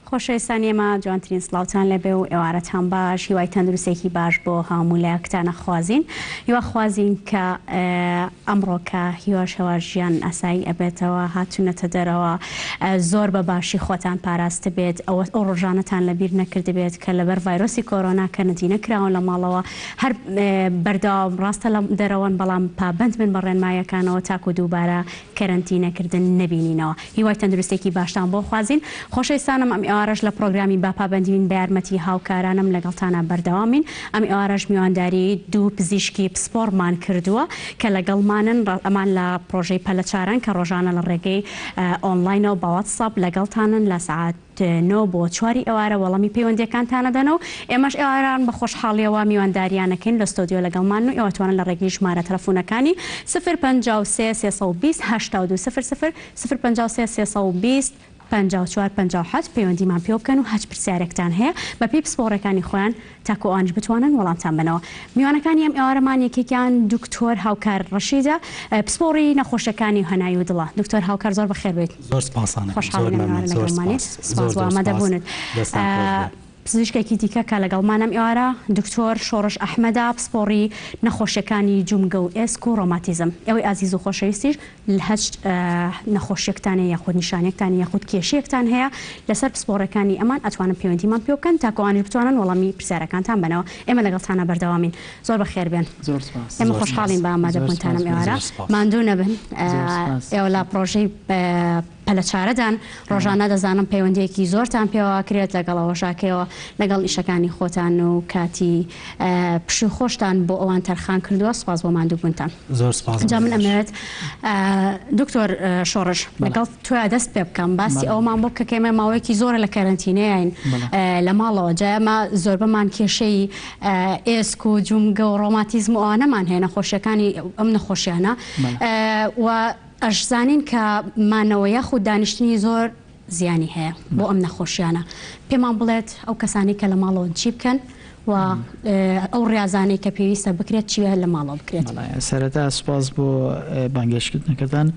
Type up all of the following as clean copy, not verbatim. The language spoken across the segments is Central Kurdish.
خۆشەویستانی ئێمە جوانترین سڵاوتان لێبێ و ئێوارەتان باش هیوای تەندروستێکی باش بۆ هەموو لایەکتان ئەخوازین هیوا خوازین کە ئەمڕۆ کە هیواش هەواش ژیان ئاسایی ئەبێتەوە هاتوونەتە دەرەوە زۆر بە باشی خۆتان پاراستبێت ئەوە ئەو ڕۆژانەتان لەبیر نەکردبێت کە لەبەر ڤایرۆسی کۆرۆنا کەرەنتینە کراون لە ماڵەوە هەر بەردەوام ڕاستە لە دەرەوەن بەڵام پابەند بن بە ڕێنمایەکانەوە تاکو دووبارە کەرەنتینەکردن نەبینینەوە. هیوای تەندروستێکی باشتان بۆ خوازین. خۆشەویستانم ئەم ئێوارەش لە پڕۆگرامی با پابەندبین بە یارمەتی هاوکارانم لەگەڵتانا بەردەوامین. ئەم ئێوارەش میوانداری دوو پزیشکی پسپۆڕمان کردووە کە لەگەڵمانن ئەمان لە پڕۆژەی پەلەچارەن کە ڕۆژانە لە ڕێگەی ئۆنڵاینەوە بە واتساپ لەگەڵتانن لە سەعات نۆ بۆ چواری ئێوارە وەڵامی پەیوەندیەکانتان ئەدەنەوە ئێمەش ئێواران بە خۆشحاڵیەوە میوانداریان ئەکەین لە ستۆدیۆ لەگەڵمانن و ئێوە توانن لە ڕێگەی ژمارە تەلەفونەکانی سفر 53 320 82 0 0 0 53 320 54 57 پەیوەندیمان پێوە بکەن و هەچ پرسیارێکتان هەیە بەپێی پسپۆڕەکانی خۆیان تاکو ئەوانیش بتوانن وەڵامتان بەنەوە. میوانەکانی ئەم ئێوارەمان یەکێکیان دکتۆر هاوکار ڕەشیدە پسپۆڕی نەخۆشیەکانی هەنای و دڵە. دکتۆر هاوکار زۆر بەخێر بێیت. زۆر سپاسانەکەم. زۆر خۆشحاڵین ئەم مەمنون. ئێوارە زۆر لەگەڵمانی. سپاس. سپاس زۆر بۆ زۆر سپاس. ئامادەبوونت. دەستان خۆش بێ. پزیشکێکی دیکە کە لەگەڵمانە ئەم ئێوارە دکتۆر شۆڕش ئەحمەدە پسپۆڕی نەخۆشیەکانی جومگە و ئێسک و ڕۆماتیزم. ئێوەی ئازیز و خۆشەویستیش هەچ نەخۆشیەکتان هەیە یاخود نیشانەیەکتان هەیە یاخود کێشەیەکتان هەیە لەسەر پسپۆڕەکانی ئەمان ئەتوانن پەیوەندیمان پێوە بکەن تاکو ئەوانیش بتوانن وەڵامی پرسیارەکانتان بەنەوە ئێمە لەگەڵتانا بەردەوامین زۆر بەخێر بێن زۆر سپاس ئێمە زۆر خۆشحاڵین سپاس بە زۆر ئامادەبوونتان سپاس ئەم ئێوارە زۆر سپاس. ماندوو نەبن زۆر سپاس ئێوە لە پڕۆژەی پەلەچارەدان ڕۆژانە دەزانم پەیوەندیەکی زۆرتان پێوە ئەکرێت لەگەڵ ئەوەشا کە لەگەڵ ئیشەکانی خۆتان و کاتی پشووی خۆشتان بۆ ئەوان تەرخان کردووە سوپاس بۆ ماندووبوونتان. زۆر سپاس جا من بەڕێزیش. ئەمەوێت دکتۆر شۆڕش لەگەڵ تۆیا دەست پێ بکەم باسی ئەوەمان بۆ بکە کە ئێمە ماوەیەکی زۆرە لە کەرەنتینەیاین لە ماڵەوە جا ئێمە زۆربەمان کێشەی ئێسک و جومگە و ڕۆماتیزم و ئەوانەمان هەیە نەخۆشیەکانی ئەم نەخۆشیانە و ئەشزانین کە مانەوە یاخود دانیشتنی زۆر زیانی هەیە بۆ ئەم نەخۆشیانە پێمان بڵێت ئەو کەسانەی کە لە ماڵەوەن چی بکەن و ئەو ڕیازانەی کە پێویستە بکرێت چیە لە ماڵەوە بکرێت؟ سەرەتا سوپاس بۆ بانگهێشتکردنەکەتان.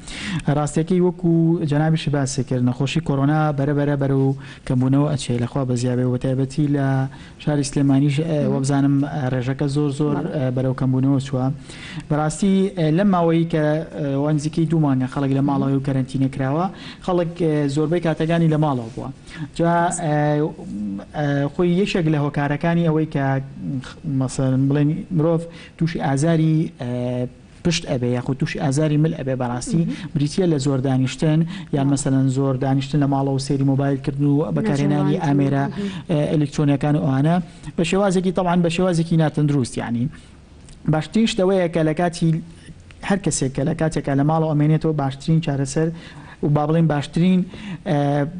ڕاستیەکەی وەکو جەنابیشی باسی کرد نەخۆشی کۆرۆنا بەرە بەرە بەرەو کەمبوونەوە ئەچێ لەخوا بەزیا بێ و بەتایبەتی لە شاری سلێمانیش وابزانم ڕێژەکە زۆر زۆر بەرەو کەمبوونەوە چووە. بەڕاستی لەم ماوەیی کە وا نزیکەی دوو مانگە خەڵک لە ماڵەوەی و کەرەنتینە کراوە، خەڵک زۆربەی کاتەکانی لە ماڵەوە بووە. جا خۆی یەکێک لە هۆکارەکانی ئەوەی کە مەسەلەن بڵێن مرۆڤ تووشی ئازاری پشت ئەبێ یاخود تووشی ئازاری مل ئەبێ بەڕاستی بریتیە لە زۆر دانیشتن یان مەسەلەن زۆر دانیشتن لە ماڵەوە سەیری مۆبایل کردن و بەکارهێنانی ئامێرە ئەلیکترۆنیەکان و ئەوانە بە شێوازێکی تەبعەن بە شێوازێکی ناتەندروست یانی باشترین شت ئەوەیە کە لە کاتی هەر کەسێک کە لە کاتێکا لە ماڵەوە ئەمێنێتەوە باشترین چارەسەر و با بڵێین باشترین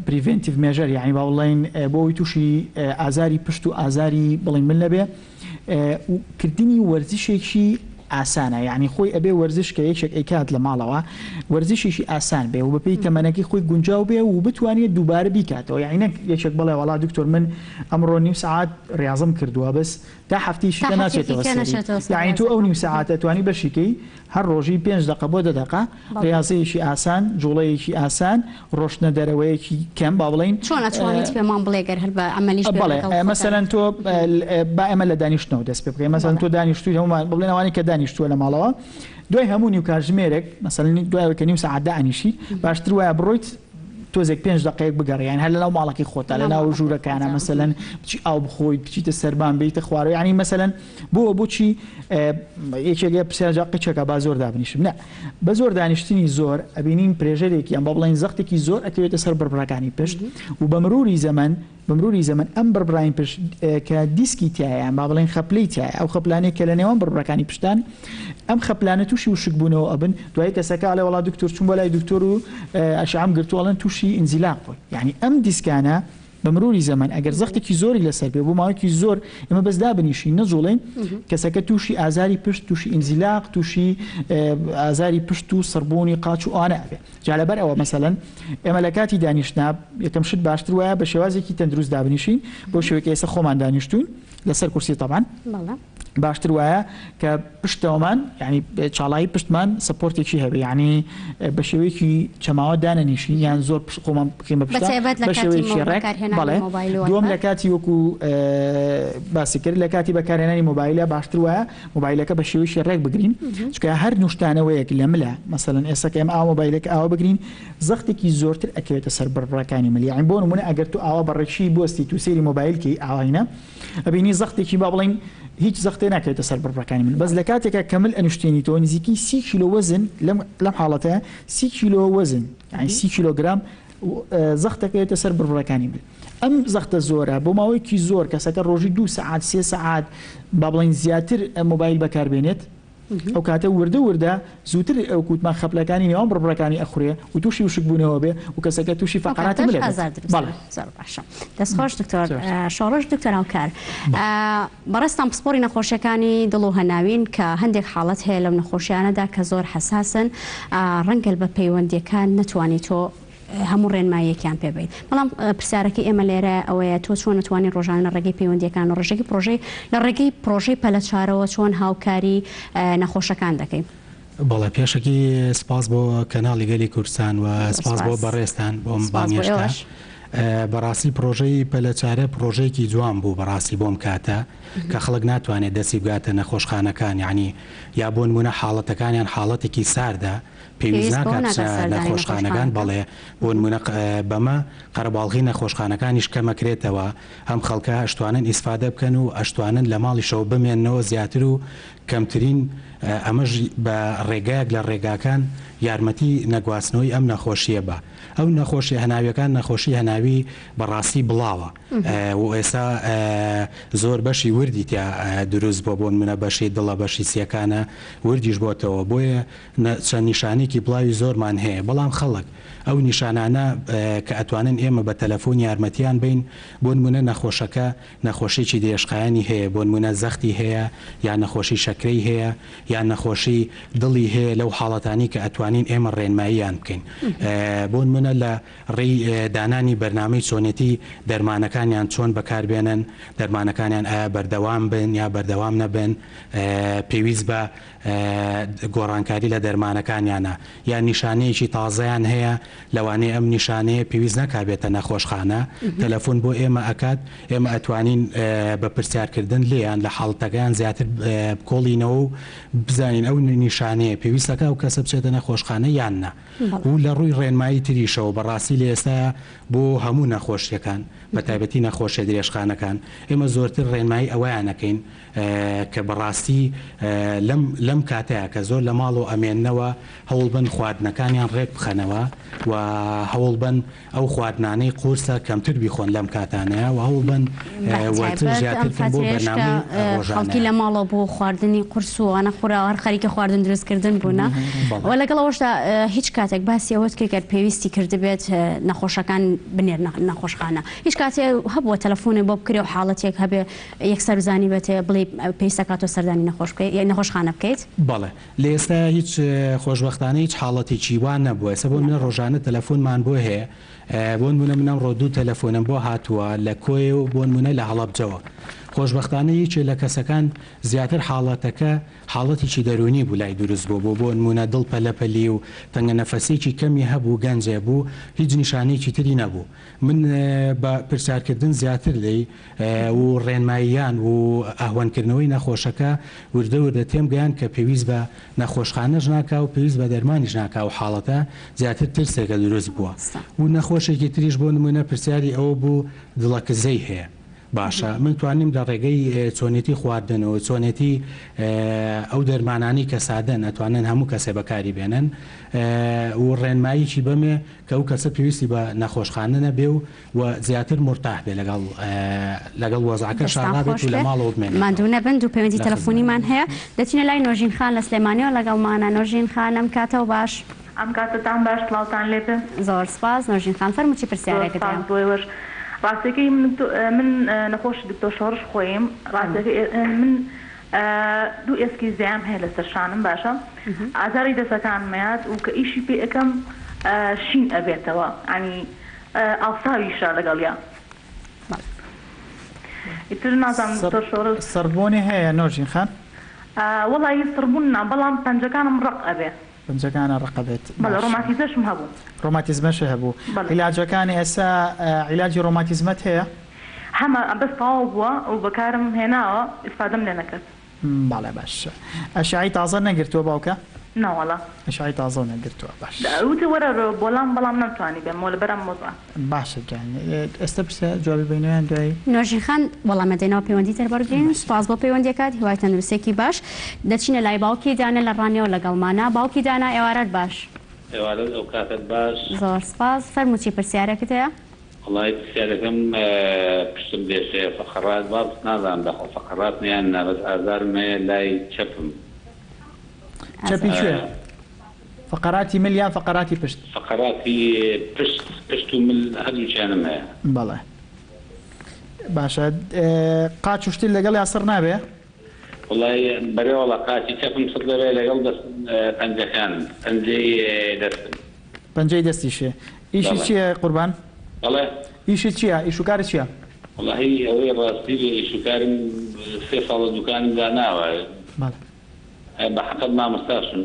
preventive measure یانی با بڵێین بۆ ئەوەی تووشی ئازاری پشت و ئازاری بڵێین مل نەبێ کردنی وەرزشێکی ئاسانە یانی خۆی ئەبێ وەرزش کە یەکێک ئەیکات لە ماڵەوە وەرزشێکی ئاسان بێ و بەپێی تەمەنەکەی خۆی گونجاو بێ و بتوانێت دووبارە بیکاتەوە یانی نەک یەکێک بڵێ وەڵا دکتۆر من ئەمڕۆ نیو سەعات ڕیاضم کردووە بەس تا هەفتەیەکی تا کە هەفتەیەکی ناچێتەوە کە سەری نەچێتەوە سەر یانی تۆ ئەو ڕیاضەکە نیو سەعاتە توانی بەشی کەی هەر ڕۆژی پێنج دەقە بۆ دە دەقە ڕیاضەیەکی ئاسان جوڵەیەکی ئاسان ڕۆشتنە دەرەوەیەکی کەم با بڵێین چۆن ئەتوانیت پێمان بڵێ گەر هەر بە عەمەلیش بێ بەڵێ لەگەڵ خۆتان؟ مەسەلەن تۆ با ئێمە لە دانیشتنەوە دەست پێ بکەین مەسەلەن بەڵێ. تۆ دانیشتووی هەموومان بڵێن ئەوانەی کە دانیشتووە لە ماڵەوە دوای هەموو نیو کاتژمێرێک مەسەلەن دوای ئەوەی کە نیو سەعات دائەنیشی باشتر وایە بڕۆیت تۆزێک پێنج دەقەیەک بگەڕێ یان هەر لەناو ماڵەکەی خۆتا لەناو ژوورەکانە مەسەلەن بچی ئاو بخۆیت بچیتە سەربان بێیتە خوارەوە یانی مەسەلەن بۆ بۆچی یەکێک لێ پرسیار جا قیچەکە با زۆر دابنیشم نا بە زۆر دانیشتنی زۆر ئەبینین pressure ێکی یان با بڵێین زەختێکی زۆر ئەکەوێتە سەر بڕبڕەکانی پشت و بە مروری زەمەن بە مروری زەمەن ئەم بڕبڕانی پشت کە دیسکی تیایە یان با بڵێین خەپلەی تیایە ئەو خەپلانەی کە لە نێوان بڕبڕەکانی پشتان ئەم خەپلانە تووشی وشکبوونەوە ئەبن دوایی کەسەکە ئەڵێ وەڵا دکتۆر چووم بۆ لای دکتۆر و ئەشعەم گرتووە ئەڵێن تووشی ئینزیلاق بووی یانی ئەم دیسکانە بە مروری زەمەن ئەگەر زەختێکی زۆری لەسەر بێ بۆ ماوەیەکی زۆر ئێمە بەس دابنیشین نەجوڵێین کەسەکە تووشی ئازاری پشت تووشی ئینزیلاق تووشی ئازاری پشت و سڕبوونی قاچ و ئەوانە ئەبێ جا لەبەر ئەوە مەسەلەن ئێمە لە کاتی دانیشتنا یەکەم شت باشتر وایە بە شێوازێکی تەندروست دابنیشین بۆ شێوەیەک ئێستا خۆمان دانیشتوین لەسەر کورسی تەبعەن. باشتر وایە کە پشتەوەمان یانی چاڵایی پشتمان سەپۆرتێکی هەبێ یانی بە شێوەیەکی چەماوە دانەنیشین یان زۆر پشت خۆمان بکەین بە پشتا بەتایبەت لە بە کاتی شێوەیەکی مۆ ڕێک بەکارهێنانی بەڵێ مۆبایل و دووەم ئایپاد لە کاتی وەکو باسی کرد لە کاتی بەکارهێنانی مۆبایلە باشتر وایە مۆبایلەکە بە شێوەیەکی ڕێک بگرین چونکە هەر نوشتانەوەیەک لە ملە مەسەلەن ئێستا کە ئێمە ئاوا مۆبایلەکە ئاوا بگرین زەختێکی زۆرتر ئەکەوێتە سەر بڕبڕەکانی مل یانی بۆ نمونە ئەگەر تۆ ئاوا بە ڕێکی بوەستیت و سەیری مۆبایل کەی ئاواینە ئەبینی زەختێکی با بڵێین هیچ زەختێ ناکەوێتە سەر بڕبڕەکانی مل بەس لە کاتێکا کە مل ئەنوشتێنیتەوە نزیکەی سی کیلۆ وەزن لەم لەم حاڵەتە سی کیلۆ وەزن یانی سی کیلۆگرام زەخت دەکەوێتە سەر بڕبڕەکانی مل ئەم زەختە زۆرە بۆ ماوەیەکی زۆر کەسەکە ڕۆژی دوو سەعات سێ سەعات با بڵێین زیاتر مۆبایل بەکاربێنێت ئەو کاتە وردە وردە زووتر وەک وتمان خەپلەکانی نێوان بڕبڕەکانی ئەخورێ و تووشی وشکبوونەوە بێ و کەسەکە تووشی ئەو فەقەراتی کاتەش مل ئەبێت. ئازار دروست بەڵێ. دەبێت. زۆر باشە دەست خۆش دکتۆر زۆر سوپاس. شۆڕش دکتۆر هاوکار بەڵێ. بەڕێزتان پسپۆڕی نەخۆشیەکانی دڵ و هەناوین کە هەندێک حاڵەت هەیە لەو نەخۆشیانەدا کە زۆر حەساسن ڕەنگە بە پەیوەندیەکان نەتوانی تۆ هەموو ڕێنماییەکیان پێ بەیت بەڵام پرسیارەکەی ئێمە لێرە ئەوەیە تۆ چۆن ئەتوانی ڕۆژانە لە ڕێگەی پەیوەندیەکان و ڕێژەکی پڕۆژەی لە ڕێگەی پڕۆژەی پەلەچارەوە چۆن هاوکاری نەخۆشەکان دەکەی؟ بەڵێ پێشەکی سپاس بۆ کەناڵی گەلی کوردستان و سپاس بۆ بەڕێزتان بۆ ئەم سپاس بۆ بانگهێشتە. ئێوەش. بەڕاستی پڕۆژەی پەلەچارە پڕۆژەیەکی جوان بوو بەڕاستی بۆم کاتە کە خەڵک ناتوانێت دەستی بگاتە نەخۆشخانەکان یانی یا بۆ نمونە حاڵەتەکانیان حاڵەتێکی ساردە پێویست پێویست بەوە ناکات ناکات بچنە سەردانی نەخۆشخانەکان نەخۆشخانە بکەن. بەڵێ بۆ نمونە بەمە قەرەباڵغی نەخۆشخانەکانیش کەمەکرێتەوە ئەم خەڵکە ئەشتوانن ئیسفادە بکەن و ئەشتوانن لە ماڵیشەوە بمێننەوە زیاتر و کەمترین ئەمەش بە ڕێگایەک لە ڕێگاکان یارمەتی نەگواستنەوەی ئەم نەخۆشیە بە ئەو نەخۆشیە هەناویەکان نەخۆشی هەناوی بەڕاستی بڵاوە و ئێستا زۆر بەشی وردی تیا دروست بوە بۆ نمونە بەشی دڵە بەشی سیەکانە وردیش بۆتەوە بۆیە چەند نیشانەیەکی بڵاوی زۆرمان هەیە بەڵام خەڵک ئەو نیشانانە کە ئەتوانن ئێمە بە تەلەفۆن یارمەتیان بەین بۆنمونە نەخۆشەکە نەخۆشیەکی درێژخایەنی هەیە بۆنمونە زەختی هەیە یان نەخۆشی شەکرەی هەیە یان نەخۆشی دڵی هەیە لەو حاڵەتانی کە ئەتوانین ئێمە ڕێنماییان بکەین بۆنمونە لە ڕێی دانانی بەرنامەی چۆنێتی دەرمانەکانیان چۆن بەکاربێنن دەرمانەکانیان ئایا بەردەوام بن یا بەردەوام نەبن پێویست بە گۆڕانکاری لە دەرمانەکانیانە یان نیشانەیەکی تازەیان هەیە لەوانەیە ئەم نیشانەیە پێویست نەکا بێتە نەخۆشخانە تەلەفۆن بۆ ئێمە ئەکات ئێمە ئەتوانین بە پرسیارکردن لێیان لە حاڵەتەکەیان زیاتر بکۆڵینەوە و بزانین ئەو نیشانەیە پێویستەکا ئەو کەسە بچێتە نەخۆشخانە یان نا و لە ڕووی ڕێنمایی تریشەوە بەڕاستی لە ئێستایا بۆ هەموو نەخۆشیەکان بە تایبەتی نەخۆشیە درێژخانەکان ئێمە زۆرتر ڕێنمایی ئەوەیان ئەکەین کە بەڕاستی لەم لەم کاتەیا کە زۆر لە ماڵەوە ئەمێننەوە هەوڵبەن خواردنەکانیان ڕێک بخەنەوە و هەوڵبەن ئەو خواردنانەی قورسە کەمتر بیخۆن لەم کاتانەیا و هەوڵبەن وەرزش بەتایبەت ئەم زیاتر بکەن بۆ فەترەیەش کە بەرنامەی خەڵکی ڕۆژانەیان. لە ماڵەوە بۆ خواردنی قورس و ئەوانە خوراوە هەر خەریکی خواردن دروست کردن بوونە بەڵێ. و لەگەڵ ئەوەشدا هیچ کاتێک باسی ئەوەت کرد گەر پێویستی کردبێت نەخۆشەکان بنێرنە نەخۆشخانە هیچ کاتێ هەبووە تەلەفۆنێک بۆ بکرێ و حاڵەتێک هەبێ یەکسەر زانیبێتێ بڵێی پێویستە کات تۆ سەردانی نەخۆش بکەیت یان نەخۆشخانە بکەیت؟ بەڵێ لە ئێستایا هیچ خۆشبەختانە هیچ حاڵەتێکی وا نەبووە ئێستا بۆ نمونە ڕۆژانە تەلەفۆنمان بۆ هەیە بۆ نمونە من ئەمڕۆ دوو تەلەفۆنم بۆ هاتووە لە کۆیە و بۆ نمونە لە هەڵەبجەوە خۆشبەختانە یەکێ لە کەسەکان زیاتر حاڵەتەکە حاڵەتێکی دەروونی بوو لای دروست بوو بۆ بۆ نمونە دڵ پەلە پەلی و تەنگە نەفەسیەکی کەمی هەبوو گەنجێ بوو هیچ نیشانەیەکی تری نەبوو من بە پرسیارکردن زیاتر لێی و ڕێنماییان و ئەهوەنکردنەوەی نەخۆشەکە وردە وردە تێمگەیاند کە پێویست بە نەخۆشخانەش ناکا و پێویست بە دەرمانیش ناکا ئەو حاڵەتە زیاتر ترسێکە دروست بووە و نەخۆشێکی تریش بۆ نمونە پرسیاری ئەوە بوو دڵەکزەی هەیە باشە من توانیم لە ڕێگەی چۆنێتی خواردن و چۆنێتی ئەو دەرمانانەی کە سادەن ئەتوانن هەموو کەسێ بەکاری بێنن و ڕێنماییکی بەمێ کە ئەو کەسە پێویستی بە نەخۆشخانە نەبێ و و زیاتر مورتاح بێ لەگەڵ لەگەڵ وەزعەکەشا دەستان ڕابێت خۆش و لە بێ ماڵەوە بمێنێتەوە. ماندوو نەبن دوو پەیوەندی لە تەلەفۆنیمان خزمەتتان. هەیە دەچینە لای نۆژین خان لە سلێمانیەوە لەگەڵمانە نۆژین خان ئەم کاتەو باش. ئەم کاتەتان باش سڵاوتان لێ بێ. زۆر سپاس نۆژین خان فەرموو چی زۆر پرسیارێکت سپاس هەیە؟ بۆ ئێوەش ڕاستەکەی من من نەخۆشی دکتۆر شۆڕش خۆیم فەرموو. ڕاستەکەی من دوو ئێسکی زیام هەیە لەسەر شانم باشە ئازاری دەسەکانم ئەیات و کە ئیشی پێ ئەکەم شین ئەبێتەوە یانی ئاوساویشە لەگەڵیا. ئیتر نازانم دکتۆر شۆڕش. سڕبوونی هەیە نۆژین خان؟ وەڵایی سڕبوون نا بەڵام پەنجەکانم ڕەق ئەبێ. پەنجەکانە ڕەق ئەبێت بەڵێ باشە. ڕۆماتیزەشم هەبوو. ڕۆماتیزمەشت هەبوو. بەڵێ. عیلاجەکانی ئێستا عیلاجی ڕۆماتیزمەت هەیە؟ هەمە بەس تەواو بووە و بەکارم هێناوە ئیسفادەم لێ نەکرد. بەڵێ باشە ئەشعەی تازە نەگرتووە باوکە؟ نەوەڵا. ئەشعەی تازەو نەگرتووە باش. وتی وەرە بۆلام بەڵام نەمتوانی بێمەوە لەبەر ئەم وەزعە. باشە گیان ئێستا پرسیار جوابی بەینەوە یان دوایی؟ نۆژین خان وەڵام ئەدەینەوە پەیوەندی دەربڕگرین سوپاس بۆ پەیوەندیەکەت هیوای تەندروستیەکی باش دەچینە لای باوکی دانا لە ڕانیەوە لەگەڵمانە باوکی دانا ئێوارەت باش. ئێوارەت ئەوکاتەت باش. زۆر سوپاس فەرموو چی پرسیارێکت هەیە؟ وەڵایی پرسیارەکەم پشتم دێشێ فەقەڕات باس نازانم داخۆ فەقەڕاتمە یان نا بەس ئازارم هەیە لای چەپم. چەپی کوێ؟ فەقەراتی مل یان فەقەراتی پشت؟ فەقەراتی پشت پشت و مل هەردووکیانم هەیە. بەڵێ باشە قاچ و شتت لەگەڵیا سڕ نابێ؟ وەڵای بەرێ وەڵا قاچی چەپم سڕ دەبێ لەگەڵ دەست پەنجەکانم پەنجەی دەستم. پەنجەی دەستیشێ. ئیشی بەڵێ. چیە قوربان؟ بەڵێ. ئیشت چیە؟ ئیش و کارت چیە؟ وەڵاهی ئەوەی ڕاستی بێ ئیش و کارم سێ ساڵە دوکانم داناوە. بەڵێ. بە حەقت مامۆستاشم.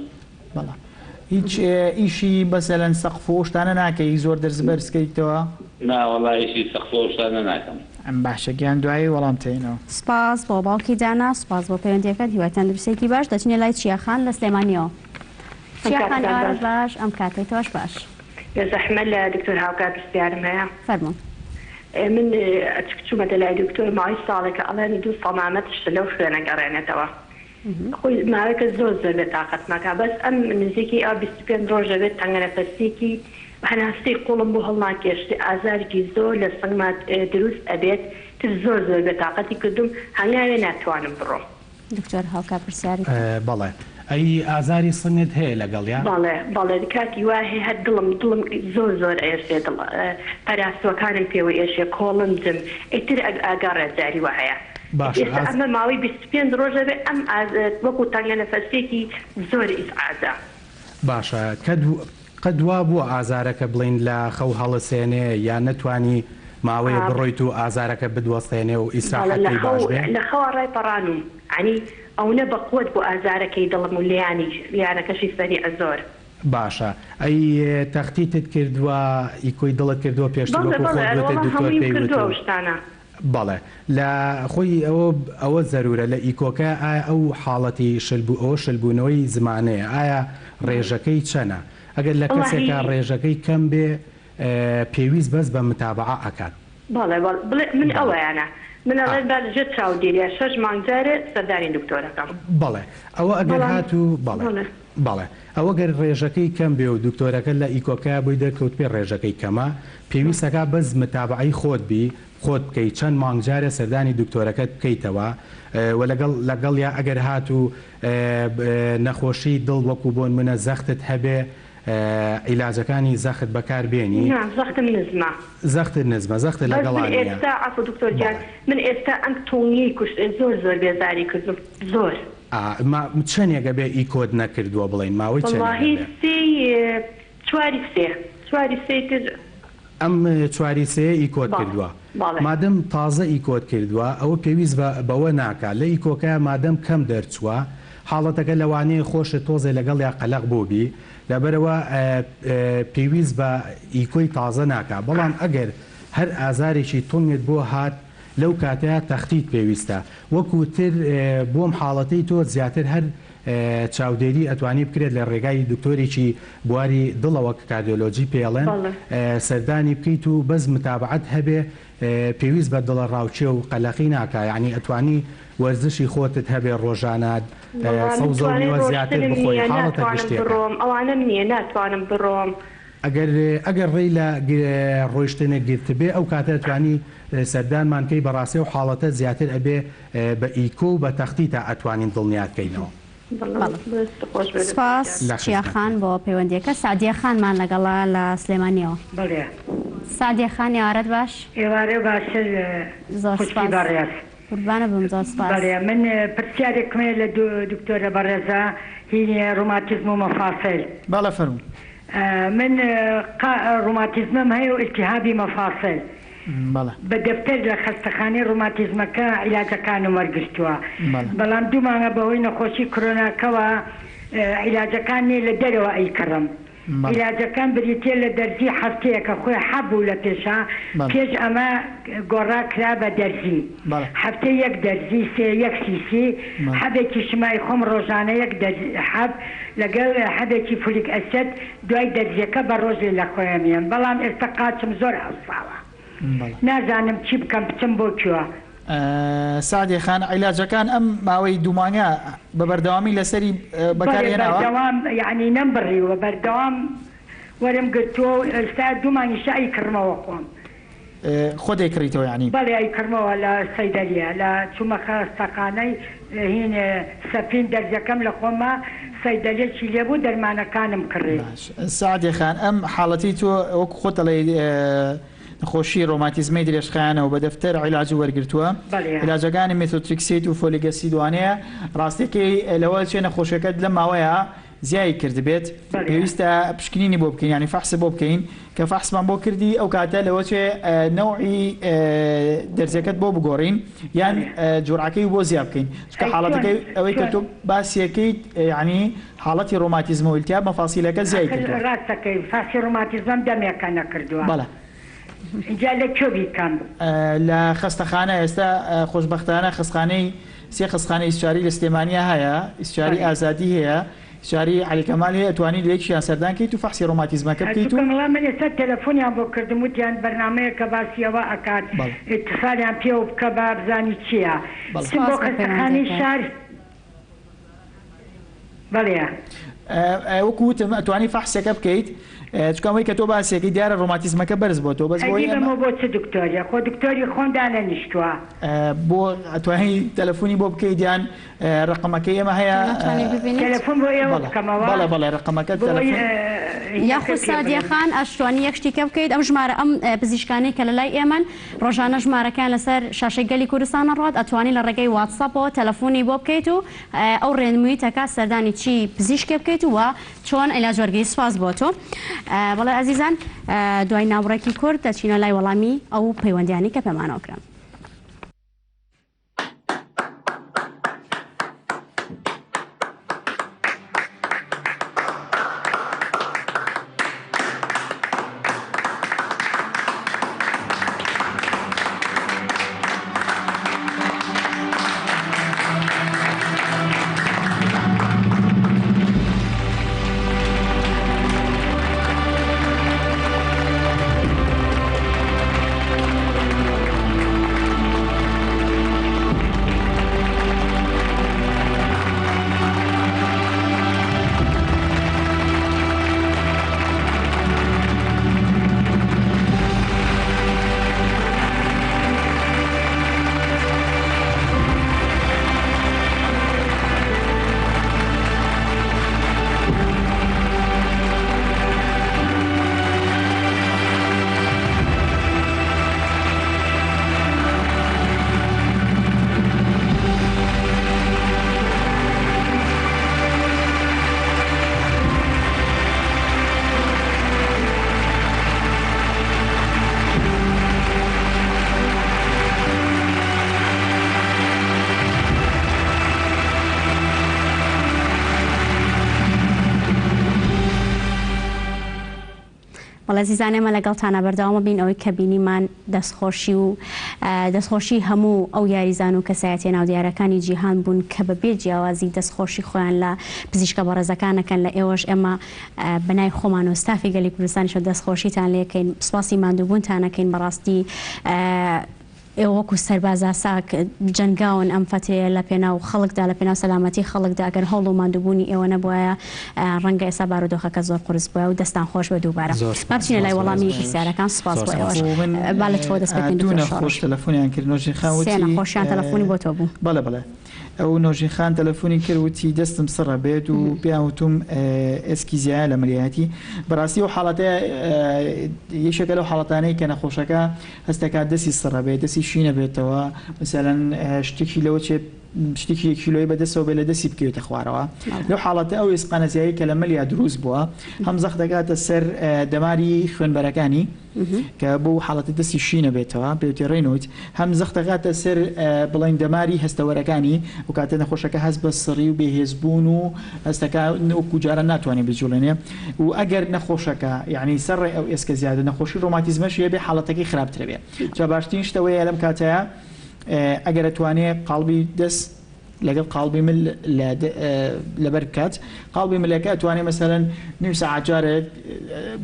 بەڵێ. هیچ ئیشی مەسەلەن سەقف و ئەو شتانە ناکەی زۆر دەرس بەرز کەیتەوە؟ نا وەڵا ئیشی سەقف و ئەو شتانە ناکەم. باشە گیان دوایی وەڵام تەینەوە. سوپاس بۆ باوکی دانا سوپاس بۆ پەیوەندیەکەت هیوای تەندروستیەکی باش دەچینە لای چیا خان لە سلێمانیەوە. ئەم چیا خان کاتەتان ئێوارەت باش. باش ئەم کاتەی تۆش باش. بێزەحمەت لە دکتۆر هاوکار پرسیارم هەیە. فەرموو. من ئەچک چومەتە لای دکتۆر ماوەی ساڵێکە ئەڵێن دوو سەمامەت شلە و خوێنە گەڕێنێتەوە خۆی ماوەیەکە زۆر زۆر بێ تاقەتمەکا بەس ئەم نزیکی ئا 25 ڕۆژ دەبێت تەنگەنەفەسیەکی هەناسەی قوڵم بۆ هەڵناکێشرێ ئازارێکی زۆر لە سنگما دروست ئەبێت تر زۆر زۆر بێ تاقەتی کردوم هەنگاوێ ناتوانم بڕۆم. دکتۆر هاوکار پرسیاری کرد. بەڵێ. ئەی ئازاری سنگت هەیە لەگەڵیا؟ بەڵێ بەڵێ کاتی وا هەیە هەر دڵم دڵم زۆر زۆر ئێشێ دڵ پەراسوەکانم پێوە ئێشێ کۆڵنجم ئیتر ئەگەڕێ جاری وا هەیە باشە ئێستا ئاز. ئەمە ماوەی 25 ڕۆژ ئەبێ ئەم ئاز وەکو تەنگە نەفەسیەکی زۆر ئیزعاجە. باشە کەت قەت وا بووە ئازارەکە بڵێین لە خەو هەڵسێنێ یان نەتوانی ماوەیەک بڕۆیت و ئازارەکە بتوەستێنێ و بەڵێ ئیسراحەت لە پێی خەو باش بێ؟ لە خەوا ڕای پەڕانوم یانی ئەونە بە قوەت بوو ئازارەکەی دڵم و لێیانی لیانەکەشی سەریع زۆر. باشە ئەی تەختیتت کردوە ئیکۆی دڵت کردوە پێشتر بەڵێ وەکو بەڵێ خۆت وتت ئەرەوەڵا دکتۆر هەموویم پێی کردوە وتوو ئەو شتانە. بەڵێ لە خۆی ئەوە ئەوە زەرورە لە ئیکۆکە ئایا ئەو حاڵەتی شل بوو ئەوە شل بوونەوەی زمانەیە ئایا ڕێژەکەی چەنە ئەگەر لە کەسێکا وەڵاهی. ڕێژەکەی کەم بێ پێویست بەس بە متابەعە ئەکات. بەڵێ بەڵێ بڵێ من بەڵێ. ئەوەیانە من ئا. ئەڵێن با لەژێر چاودێریا شەش مانگ جارێ سەردانی دکتۆرەکەم. بەڵێ ئەوە ئەگەر بەڵام هاتوو بەڵێ بەڵێ. بەڵێ ئەوە گەر ڕێژەکەی کەم بێ و دکتۆرەکە لە ئیکۆکەیا بۆی دەرکەوتبێ ڕێژەکەی کەمە پێویست ئەکا بەس متابەعەی خۆت بی خۆت بکەی چەند مانگ جارێ سەردانی دکتۆرەکەت بکەیتەوە و لەگەڵ لەگەڵیا ئەگەر هاتوو نەخۆشی دڵ وەکو بۆنمونە زەختت هەبێ عیلاجەکانی زەخت بەکار بێنی. نا زەختم نزمە. زەختت نزمە زەختت بەس من لەگەڵا نیە. ئێستا عەفو دکتۆر گیان بەڵێ. من ئێستا ئەم تونیەی کوشت زۆر زۆر بێزاری کردم زۆر. ئا ما چەنێک ئەبێ ئیکۆت نەکردوە بڵێین ماوەی چەنێک وەڵاهی ئەبێ؟ سێی چواری سێ چواری سێی تر. ئەم چواری سێیە ئیکۆت بەڵێ کردوە بەڵێ. مادەم تازە ئیکۆت کردوە ئەوە پێویست بە بەوە ناکا لە ئیکۆکەیا مادەم کەم دەرچوە حاڵەتەکە لەوانەیە خۆشت تۆزێ لەگەڵیا قەلەق بوبی لەبەرئەوە پێویست بە ئیکۆی تازە ناکا بەڵام ئەگەر هەر ئازارێکی تونگت بۆ هات لەو کاتەیا تەختیت پێویستە وەکو تر بۆم حاڵەتەی تۆ زیاتر هەر چاودێری ئەتوانی بکرێت لە ڕێگای دکتۆرێکی بواری دڵەوە کە کاردیۆلۆجی پێڵێن سەردانی بکەیت و بەس متابەعەت هەبێ پێویست بە دڵەڕاوکێ و قەلەقی ناکا یەعنی ئەتوانی وەرزشی خۆتت هەبێ ڕۆژانە وەڵا من سەوزە و توانای میوە زیاتر ڕۆشتنم بخۆی نییە حاڵەتە ناتوانم گشتیەکە. بڕۆم ئەوانەم نییە ناتوانم بڕۆم. ئەگەر ئەگەر ڕێی لە ڕۆیشتنت گرتبێ ئەو کاتە ئەتوانی سەردانمان کەی بەڕاستی ئەو حاڵەتە زیاتر ئەبێ بە ئیکۆ و بە تەختیتا ئەتوانین دڵنیات کەینەوە. سپاس چیا خان بۆ پەیوەندیەکە سەعدیە خانمان لەگەڵە لە سلێمانیەوە. بەڵێ. سەعدیە خان ئێوارەت باش. ئێوارە باشتر زۆر خوشکی سپاس بەڕێز. قوربانت بم زۆر سپاس. بەڵێ من پرسیارێکم هەیە لە دکتۆرە بەڕێزە هی ڕوماتیزم و مەفاسل. بەڵێ فەرموو. من قا ڕوماتیزمم هەیە و ئیلتیهابی مەفاسل. بەڵێ. بە دەفتەر لە خەستەخانەی ڕوماتیزمەکە عیلاجەکانم وەرگرتووە بەڵێ. بەڵام دوو مانگە بەهۆی نەخۆشی کرۆناکەوە عیلاجەکان نیە لە دەرەوە ئەیکڕم بەڵێ. عیلاجەکان بریتیە لە دەرزی هەفتەیەک کە خۆی حەب بوو لە پێشا بەڵێ. پێش ئەمە گۆڕا کرا بە دەرزی بەڵێ. هەفتەی یەک دەرزی سێ یەک سیسی بەڵێ. حەبێکیشم ئەیخۆم ڕۆژانە یەک دەرزی حەب لەگەڵ حەبێکی فولیک ئەسێد دوای دەرزیەکە بە ڕۆژێ لە خۆیم یەم بەڵام ئێستا قاچم زۆر هەڵساوە بەڵێ. نازانم چی بکەم بچم بۆ کوێ. سەعدیە خان عیلاجەکان ئەم ماوەی دوو مانگە بە بەردەوامی لەسەری بەکار بەڵێ هێناوە؟ بەردەوام یەعنی نەمبڕیوە بەردەوام وەرم گرتووە و ئێستا دوو مانگیشە ئەیکڕمەوە خۆم. خۆت ئەیکڕیتەوە یەعنی؟ بەڵێ ئەیکڕمەوە لە سەیدەلیە لە چوومە خەستەخانەی هین سەفین دەرزیەکەم لە خۆمما سەیدەلیەکی لێبوو دەرمانەکانم کڕی. باش سەعدیە خان ئەم حاڵەتەی تۆ وەکو خۆت ئەڵێی نەخۆشی ڕۆماتیزمەی درێژخایەنە و بە دەفتەر عیلاج وەرگرتووە بەڵێ. عیلاجەکانی مێتۆتریکسیت و فۆلیک ئەسید وانەیە ڕاستیەکەی لەوە چێ نەخۆشیەکەت لەم ماوەیە زیای کردبێت بەڵێ. پێویستە پشکنینی بۆ بکەین یانی فەحس بۆ بکەین کە فەحسمان بۆ کردی ئەو کاتە لەوە چێ نەوعی دەرزیەکەت بۆ بگۆڕین یان بەڵێ. جورعەکەی بۆ زیا بکەین چونکە ئەی چۆن حاڵەتەکەی ئەوەی کە چۆن؟ تۆ باسیەکەیت یانی حاڵەتی ڕۆماتیزمە و التهاب مەفاسیلەکە زیای ئاخر کردووە. ڕاست دەکەی فەحسی ڕۆماتیزمەم دەمێکە نەکردووە. بەڵێ. ئینجا لە کوێ بیکەم؟ لە خەستەخانە ئێستا خۆشبەختانە خەستخانەی سێ خەستخانەی ئیستشاری لە سلێمانیا هەیە، ئیستشاری بەڵێ. ئازادی هەیە، ئیستشاری عەلی کەمال هەیە ئەتوانی لە یەکیان سەردان کەیت و فەحسی ڕۆماتیزمەکە بکەیت و. چونکە وەڵا من ئێستا تەلەفۆنیان بۆ کردم وتیان بەرنامەیەکە باسی ئەوە ئەکات بەڵێ. ئیتسالیان پێوە بکە با بزانی چیە بەڵێ. بچم بۆ سپاس بۆ خەستەخانەی پەیوەندیەکەت. شار. بەڵێ. وەکو وتم ئەتوانی فەحسەکە بکەیت چونکە ئەوەی کە تۆ باسیەکەی دیارە ڕۆماتیزمەکە بەرز بۆتەوە بەس ئەی بۆی ئەمە بیبەمەوە بۆ چ دکتۆرێ خۆ دکتۆری خۆم دانەنیشتووە. بۆ ئەتوانی تەلەفۆنی بۆ بکەیت یان ڕەقەمەکەی ئێمە هەیە. تۆ ناتوانی ببینیت؟ تەلەفۆن بۆ ئێوە بەڵێ بکەمەوە بەڵێ بەڵێ ڕەقەمەکە بۆی تەلەفۆن. هینەکە یاخود پێ سادیە بڵێم. خان ئەشتوانی یەک شتی کە بکەیت ئەم ژمارە ئەم پزیشکانەی کە لەلای ئێمەن ڕۆژانە ژمارەکەیان لەسەر شاشەی گەلی کوردستان ئەڕوات ئەتوانی لە ڕێگەی واتساپەوە تەلەفۆنی بۆ بکەیت و ئەو ڕێنموویت ئەکات سەردانی چی پزیشکێ بکەیت و چۆن عیلاج وەرگری سوپاس بۆ تۆ بەڵێ ئەزیزان دوای ناوبڕێکی کورت دەچینە لای وەڵامی ئەو پەیوەندیانەی کە پێمانەوە کران. بەڵێ زیزان ئێمە لەگەڵتانە بەردەوامە بین ئەوەی کە بینیمان دەستخۆشی و دەستخۆشی هەموو ئەو یاریزان و کەسایەتیە ناودیارەکانی جیهان بوون کە بە بێ جیاوازی دەستخۆشی خۆیان لە پزیشکە بەڕێزەکانەکەن لە ئێوەش ئێمە بە ناوی خۆمان و ستافی گەلی کوردستانیشەوە دەستخۆشیتان لێکەین سوپاسی ماندووبوونتان ئەکەین بەڕاستی ئێوە وەکو سەربازئاسا جەنگاون ئەم فەترەیە لە پێناو خەڵکدا لە پێناو سەلامەتی خەڵکدا ئەگەر هەوڵ و ماندووبوونی ئێوە نەبوایە ڕەنگە ئێستا بارودۆخەکە زۆر قورس بوایە و دەستان خۆش بێ دووبارە زۆر با سپاس بچینە لای زۆر وەڵامی سپاس پرسیارەکان سوپاس زۆر بۆ سپاس. ئێوەش و من با لە تۆوە دەست پێ بکەین دوو دکتۆر نەخۆش شۆڕش تەلەفۆنیان کرد نۆژین خان سێ وتی نەخۆشیان تەلەفۆنی بۆ تۆ بوو. بەڵێ بەڵێ ئەو نۆژین خان تەلەفۆنی کرد وتی دەستم سڕە بێت و پێیان وتوم ئێسکی زیایە لە ملیایەتی بەڕاستی ئەو حاڵەتە یەکێکە لەو حاڵەتانەی کە نەخۆشەکە هەست دەکات دەستی سڕە بێت دەستی شینە بێتەوە مەسەلەن شتێکی لەوە چێ. شتێکی یەک کیلۆی بەدەستەوە بێ لە دەستی بکەوێتە خوارەوە لەو حاڵەتە ئەو ئێسقانە زیایی کە لە ملیا دروست بووە هەم زەخت دەکاتە سەر دەماری خوێنبەرەکانی کە بۆ حاڵەتە دەستی شینە بێتەوە پێوتی ڕێنوت هەم زەخت دەکاتە سەر بڵین دەماری هەستەوەرەکانی و کاتە نەخۆشەکە هەست بە سڕی و بێهێزبوون و هەستەکە وەکو جاران ناتوانێت بجوڵێنێ و ئەگەر نەخۆشەکە یعنی سەر ڕێ ئەو ئێسکە زیادە نەخۆشی ڕۆماتیزمەش هەبێ حاڵەتەکەی خراپترە بێ جا باشترین شتەوەیە لەم کاتەیە ئەگەر ئەتوانێ قاڵبی دەست لەگەڵ قاڵبی مل لەبەر بکات قاڵبی ملەکە ئەتوانێ مەسەلەن نیو سەعات جارێک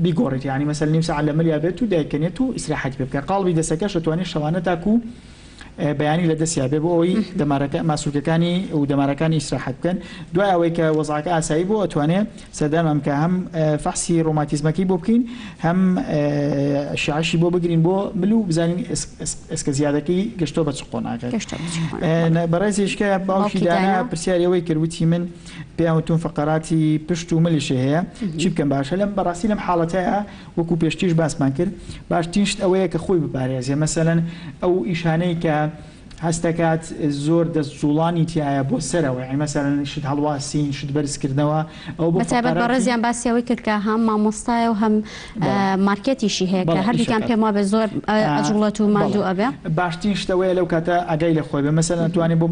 بیگۆڕێت یعنی مەسەل نیو سەعات لە ملیا بێت و دایکەنێت و ئیسراحەتی پێ بکات قاڵبی دەسەکەش ئەتوانێ شەوانە تاکوو بەیانی لە دەستیا بێ بۆ ئەوەی دەمارەکە ماسولکەکانی و دەمارەکانی ئیسراحەت بکەن دوای ئەوەی کە وەزعەکە ئاسایی بوو ئەتوانێ سەردانمان بکە هەم فەحسی ڕۆماتیزمەکەی بۆ بکەین هەم ئەشعەشی بۆ بگرین بۆ مل و بزانین ئێسکە زیادەکەی گەشتۆ بە چ قۆناغێک. بەڕێزیش کە باوکی دانا پرسیاری ئەوەی کرد وتی من پێیان وتوم فەقەراتی پشت و ملیشی هەیە چی بکەم باشە لەم بەڕاستی لەم حاڵەتەیە وەکو پێشتیش باسمان کرد باشترین شت ئەوەیە کە خۆی بپارێزێ مەسەلەن ئەو ئیشانەی کە هەست دەکات زۆر دەست جوڵانی تیایە بۆ سەرەوە یانی مەسەلەن شت هەڵواسین شت بەرز کردنەوە ئەوە بۆ بەتایبەت فەقەراتی بەڕێزیان باسی ئەوەی کرد کە هەم مامۆستایە و هەم بەڵێ مارکێتیشی هەیە کە بەڵێ هەردووکیان ئیشەکات پێم وابێ زۆر ئەجوڵێت و بەڵێ ماندوو ئەبێ. باشترین شت ئەوەیە لەو کاتە ئاگای لە خۆی بێ مەسەلەن ئەتوانێ بۆ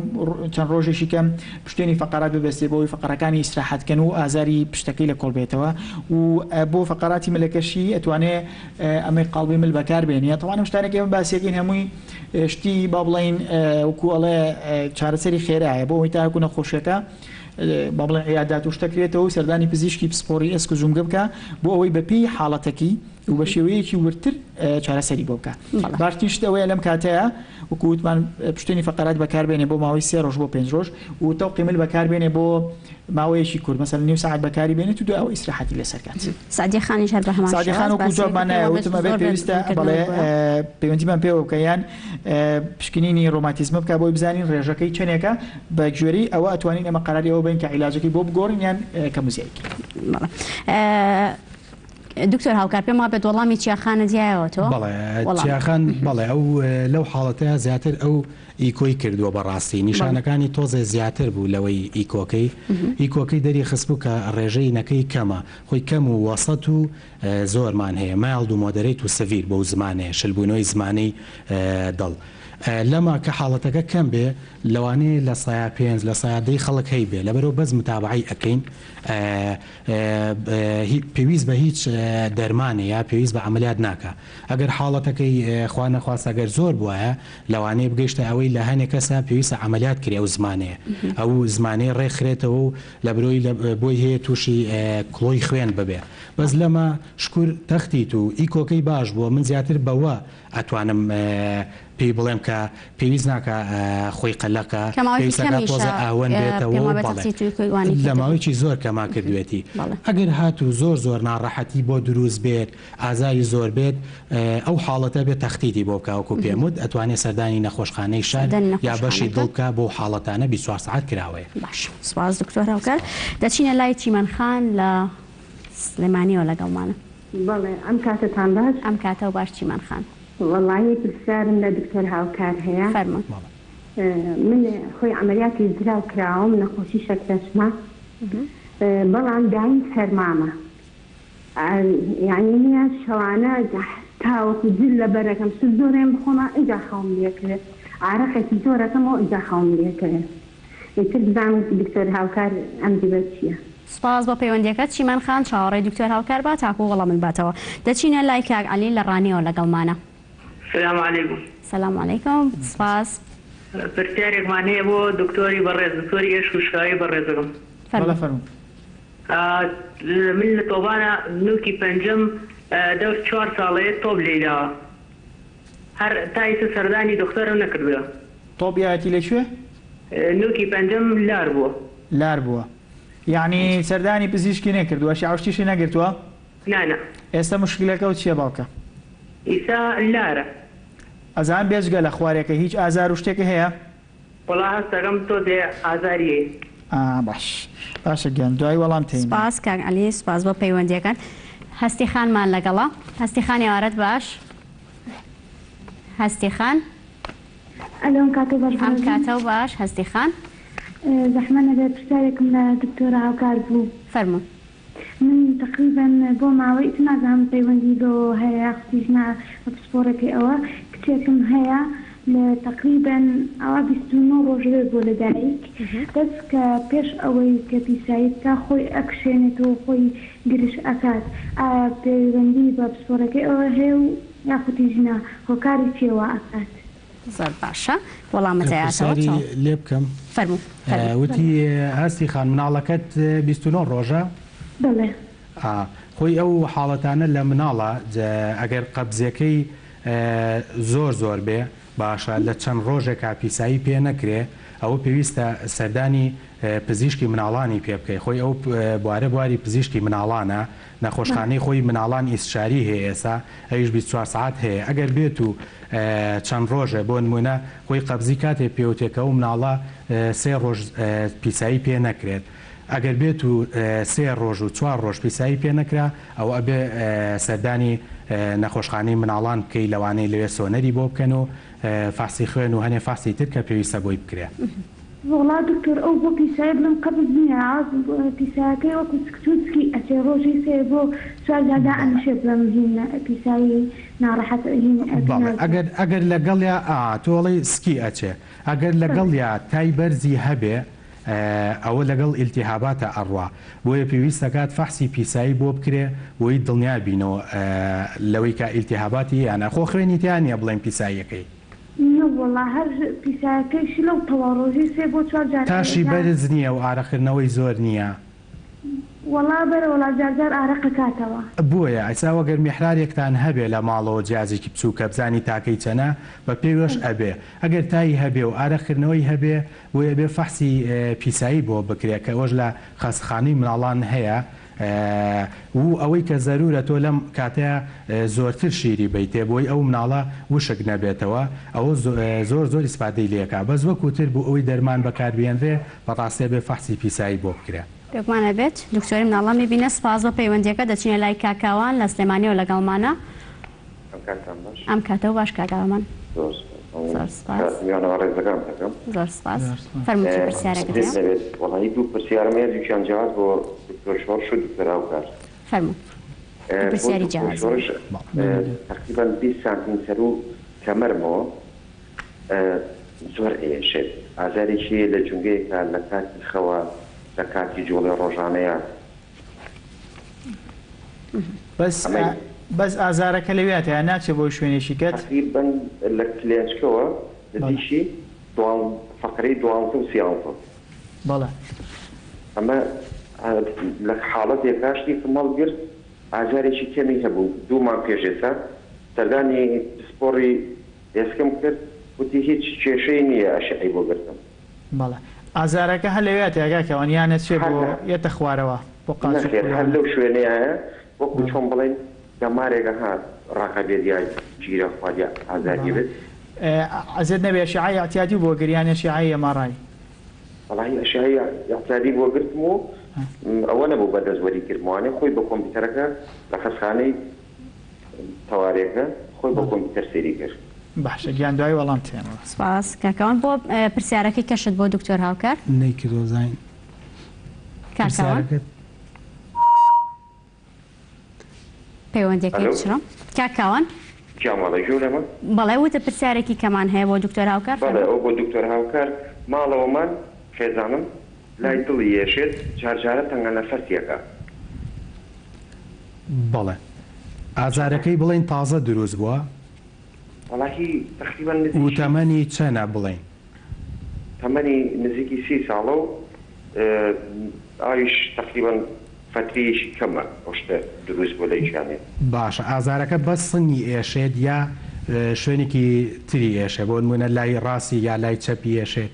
چەند ڕۆژێکی کەم پشتێنی فەقەرات ببەستێ بۆ ئەوەی فەقەرەکانی ئیسراحەت کەن و ئازاری پشتەکەی لە کۆڵ بێتەوە و بۆ فەقەراتی ملەکەشی ئەتوانێ ئەمەی قاڵبی مل بەکار بێنێ تەوان ئەم شتانەی کە ئێمە باسیەکەین هەمووی شتی با بڵێین وەکو ئەڵێ چارەسەری خێرایە بۆ ئەوەی تاکو نەخۆشیەکە با بڵێن عیادات و شتەکرێتەوە و سەردانی پزیشکی پسپۆڕی ئێسک و جومگە بکە بۆ ئەوەی بەپێی حاڵەتەکی و بە شێوەیەکی وردتر چارەسەری بۆ بکە باشترین شت ئەوەیە لەم کاتەیە وەکو وتمان پشتێنی فەقەرات بەکاربێنێ بۆ ماوەی سێ ڕۆژ بۆ پێنج ڕۆژ و تەوقی مل بەکاربێنێ بۆ ماوەیەکی کورت مەسەلەن نیو سەعات بەکاری بێنێت و دوای ئەوە ئیسراحەتی لەسەر کات. سەعدیە خانیش هەر بە هەمان سەعدیە خان شێواز وەکو باسی جوابمان پێوە نایە بێت وتم ئەبێ زۆر بێ پێویستە ڕوونکردنەوەی بەڵێ بۆیە. پەیوەندیمان پێوە بکە یان پشکنینی ڕۆماتیزمە بکە بۆی بزانین ڕێژەکەی چەنێکە بە گوێرەی ئەوە ئەتوانین ئێمە قەراری ئەوە بەین کە عیلاجەکەی بۆ بگۆڕین یان کەم و زیای کەین. بەڵێ دکتۆر هاوکار پێم وابێت وەڵامی چیاخانت یایەوە تۆ؟ بەڵێ وەڵام. چیاخان بەڵێ ئەو لەو حاڵەتەیا زیاتر ئەو ئیکۆی کردووە بەڕاستی نیشانەکانی تۆزێ زیاتر بوو لەوەی ئیکۆکەی ئیکۆکەی دەری خستبوو کە ڕێژەی نەکەی کەمە خۆی کەم و وەسەت و زۆرمان هەیە mild و moderate و severe بەو زمانەیە شلبوونەوەی زمانەی دڵ لەمە کە حاڵەتەکە کەم بێ لەوانەیە لە سەیا پێنج لە سەیا دەی خەڵک هەیبێ لەبەرئەوە بەس متابەعەی ئەکەین پێویست بە هیچ دەرمانێ یا پێویست بە عەمەلیات ناکا ئەگەر حاڵەتەکەی خوا نەخواستە ئەگەر زۆر بوایە لەوانەیە بگەیشتە ئەوەی لە هەنێ کەسا پێویستە عەمەلیات کرێ ئەو زمانەیە ئەو زمانەی ڕێک خرێتەوە و لە برۆی بۆی هەیە تووشی کڵۆی خوێن ببێ بەس لەمە شکور تەختیت و ئیکۆکەی باش بووە من زیاتر بەوە ئەتوانم پێی بڵێم کە پێویست ناکا خۆی قەلەقە کە ماوەیەکی پێویستەکا کەمیشە تۆزێ ئاوەن بێتەوە پێم و وابێ بەڵێ تەختی توی وانی لە کردبوو. ماوەیەکی زۆر کەما کردوێتی بەڵێ. ئەگەر هاتوو زۆر زۆر ناڕەحەتی بۆ دروست بێت ئازاری زۆر بێت ئەو حاڵەتە بێت تەختیتی بۆ بکا وەکو پێم وت ئەتوانێ سەردانی نەخۆشخانەی شار سەردانی یا بەشی نەخۆشخانەکە. دڵ بکا بۆ حاڵەتانە 24 سەعات کراوەیە. باش سوپاس دکتۆر هاوکار. دەچینە لای چیمەن خان لە سلێمانیەوە لەگەڵمانە. بەڵێ ئەم کاتەتان باش. ئەم کاتەو باش چیمەن خان. وەڵایی پرسیارم لە دکتۆر هاوکار هەیە. فەرموون. من خۆی عەمەلیاتی زراو کراوم نەخۆشی شەکرەشمە بەڵام دایم سەرمامە یانی نیە شەوانە تاوەکو جل لەبەرەکەم شت زۆرێم بخۆما ئینجا خەوم لێکەوێ ئارەقێکی زۆرەکەمەوە ئینجا خەوم لێکەوێ ئیتر بزانم دکتۆر هاوکار ئەم جبە چیە. سوپاس بۆ پەیوەندیەکەت چیمەن خان چاوەڕێی دکتۆر هاوکار بە تاکو وەڵامت باتەوە دەچینە لای کاک عەلی لە ڕانیەوە لەگەڵمانە. سلام علیکم. سلام علیکم سپاس. پرسیارێکمان هەیە بۆ دکتۆری بەڕێز دکتۆری ئێشک و شکاوی بەڕێزەکەم. بەڵێ فەرموو. من لە تۆبانە نوکی پەنجەم دەور چوار ساڵەیە تۆپ لێی داوە هەر تا ئیسە سەردانی دختەرم نەکردوە. تۆپ یایەتی لە کوێ؟ نوکی پەنجەم لار بووە. لار بووە یەعنی سەردانی پزیشکی نەکردووە شیعەوشتیشی نەگرتووە؟ نا نا. ئێستا موشکیلەکەو چیە باوکە؟ ئیسا لارە. ئەزانم بێجگە لە خوارێکە هیچ ئازار و شتێکە هەیە؟ وەڵا هەستەکەم تۆزێ ئازاری هەیە. ئا باش باشە گیان دوای وەڵام تێینەوە. سپاس کاک عەلی سپاس بۆ پەیوەندیەکان هەستی خانمان لەگەڵە هەستی خان ئێوارەت باش هەستی خان. ئەلۆ ئەم کاتەو باش ئەم بەڕێزم. کاتەو باش هەستی خان. زەحمەت نەبێ پرسیارێکم لە دکتۆر هاوکار بوو. فەرموو. من تەقریبەن بۆ ماوەی ئیتر نازانم پەیوەندی بەوەوە هەیە یاخودیش نا بە پسپۆڕێکەی ئەوە کچێکم هەیە لە تەقریبەن ئەوا 29 ڕۆژ بێ بۆ لە دایک بەس کە پێش ئەوەی کە پیسایی بکا خۆی ئەکشێنێتەوە خۆی گرژ ئەکات ئایا پەیوەندی بە پسپۆڕێکەی ئەوە هەیە و یاخودیش نا هۆکاری چیە وا ئەکات؟ زۆر باشە وەڵامت ئەیاتەوە پرسیاری تۆ. لێ بکەم فەرموو فەرموو. وتی هەستی خان مناڵەکەت 29 ڕۆژە؟ بەڵێ. ئا خۆی ئەو حاڵەتانە لە مناڵە ئەگەر قەبزەکەی زۆر زۆر بێ باشە لە چەند ڕۆژێکا پیسایی پێ نەکرێ ئەوە پێویستە سەردانی پزیشکی مناڵانی پێ بکەی خۆی ئەو بوارە بواری پزیشکی مناڵانە نەخۆشخانەی خۆی مناڵان ئیستشاری هەیە ئێسا ئەویش 24 سەعات هەیە ئەگەر بێت و چەند ڕۆژێ بۆ نمونە خۆی قەبزی کاتێ پێوتێ کە ئەو مناڵە سێ ڕۆژ پیسایی پێ نەکرێت ئەگەر بێت و سێ ڕۆژ و چوار ڕۆژ پیسایی پێ نەکرا ئەوە ئەبێ سەردانی نەخۆشخانەی مناڵان بکەی لەوانەیە لەوێ سۆنەری بۆ بکەن و فەحسی خوێن و هەنێ فەحسی تر کە پێویستە بۆی بکرێ. وەڵا دکتۆر ئەو بۆ پیسایە بڵێم قەبز نیە ئاز پیسایەکەی وەکو سکچوون سکی ئەچێ ڕۆژی سێ بۆ چوار جار دائەنیشێ بڵێم هین پیسایی ناڕەحەت هین بەڵێ نازانم. ئەگەر ئەگەر لەگەڵیا ئا تۆ ئەڵێی سکی ئەچێ ئەگەر لەگەڵیا تای بەرزی هەبێ ئەوە لەگەڵ ئیلتیهاباتا ئەڕوا بۆیە پێویست ئەکات فەحسی پیسایی بۆ بکرێ بۆی دڵنیا بینەوە لەوەی کە ئیلتیهاباتی هەیە یان نا خۆ خوێنی تیا نیە بڵێین پیساییەکەی. نەوەڵا هەر پیسایەکەی شلە و تەواو ڕۆژی سێ بۆ چوار جار تاشی ئەیکا. بەرز نیە و ئارەقکردنەوەی زۆر نیە. وەڵا بەرە وەڵا جار جار ئارەق ئەکاتەوە. بۆیە ئیستا وەگەر میحرارێکتان هەبێ لە ماڵەوە جیازێکی بچوکە بزانی تاکەی چەنە بە پێوێش ئەبێ ئەگەر تای هەبێ و ئارەقکردنەوەی هەبێ بۆیە ئەبێ فەحسی پیسایی بۆ بکرێ کە ئەوەش لە خەستخانەی مناڵان هەیە و ئەوەی کە زەرورە تۆ لەم کاتەیا زۆرتر شیری بەیتێ بۆی ئەو مناڵە وشک نەبێتەوە ئەوە زۆر زۆر ئیسفادەی لێکا بەس وەکو تر بۆ ئەوەی دەرمان بەکار بێنرێ بەڕاستی ئەبێ فەحسی پیسایی بۆ بکرێ. بێگومان ئەبێت دکتۆری مناڵان بیبینە سپاس بۆ پەیوەندیەکە دەچینە لای کاک کاوان لە سلێمانیەوە لەگەڵمانە. ئەم کاتتان باش. ئەم کاتەو باش کاک ئاوەمان. زۆر سپاس. زۆر سپاس. میوانە بەڕێزەکان دەکەم. زۆر سپاس. فەرموو چ پرسیارێکت هەیە؟ زێت نەبێت وەڵایی دوو پرسیارم هەیە دووکیان جیاواز بۆ دکتۆر شۆڕش و دکتۆر هاوکار. فەرموو. دوو بۆ پرسیاری دکتۆر جیاواز. شۆڕش تەقریبەن 20 سانتیم سەروو کەمەرمەوە زۆر ئەیەشێت ئازارێکی هەیە لە جومگەیەکا لە کاتی خەوە لە کاتی جوڵەی ڕۆژانەیا. بەس ئەمەی. بەس ئازارەکە لەویاتە یان ناچێ بۆ شوێنێکی کەت؟ تەقریبەن لە کلێنچکەوە بەڵێ. نزیکی دوان فەقرەی دوانزە و سیانزە. بەڵێ. ئەمە لە حاڵەتێکا شتێکم هەڵگرت ئازارێکی کەمی هەبوو دوو مانگ پێش ئێستا سەردانی پسپۆڕی ئێسکم کرد وتی هیچ کێشەی نییە ئەشعەی بۆ گرتم. بەڵێ ئازارەکە هەر لەویاتە کاک کاوان یان ئەچێ هەر بۆ لە یەتە خوارەوە بۆ قاچ و نەخێر هەر قولانە؟ لەو شوێنەیایە وەکو بەڵێ. چۆن بڵێین دەمارێک ئەها ڕەقە بێت یا گیرە خوارد یا ئازاری بەڵێ بێت. ئەزێت نەبێ ئەشعەی ئیعتیادی بۆ گرت یان ئەشعەی MRI؟ وەڵاهی ئەشعەی ئیعتیادی بۆ گرتم و ئەوە نەبوو بە دەست وەری گرتمەوانێ خۆی بە کۆمپیوتەرەکە لە خەستخانەی تەوارێکە خۆی بە کۆمپیوتەر سەیری کرد. باشە گیان دوای وەڵام تێنەوە. سپاس کاک کاوان بۆ پرسیارەکەی کەشت بۆ دکتۆر هاوکار. نەیکردوە زین کاک کاوان. پرسیارەکەت. پەیوەندیەکەی ئەلۆ. بچڕە کاک کاوان. گیان بەڵێ گوێ لەمە. بەڵێ وتە پرسیارێکی کەمان هەیە بۆ دکتۆر هاوکار بەڵێ فەرموو. ئەو بۆ دکتۆر هاوکار ماڵەوەمان خێزانم لای دڵی یەشێت جارجارە تەنگە نەفەسیەکە. بەڵێ ئازارەکەی بڵێین تازە دروست بووە؟ وەڵاهی تەقریبەن و نزیکی. تەمەنی چەنە بڵێین؟ تەمەنی نزیکی 30 ساڵە و ئاویش تەقریبەن فەترەیەکی کەمە ئەو شتە دروست بووە لە گیانی. باشە ئازارەکە بەس سنگی ئێشێت یا شوێنێکی تری ئێشێ بۆ نموونە لای ڕاستی یا لای چەپی ئێشێت؟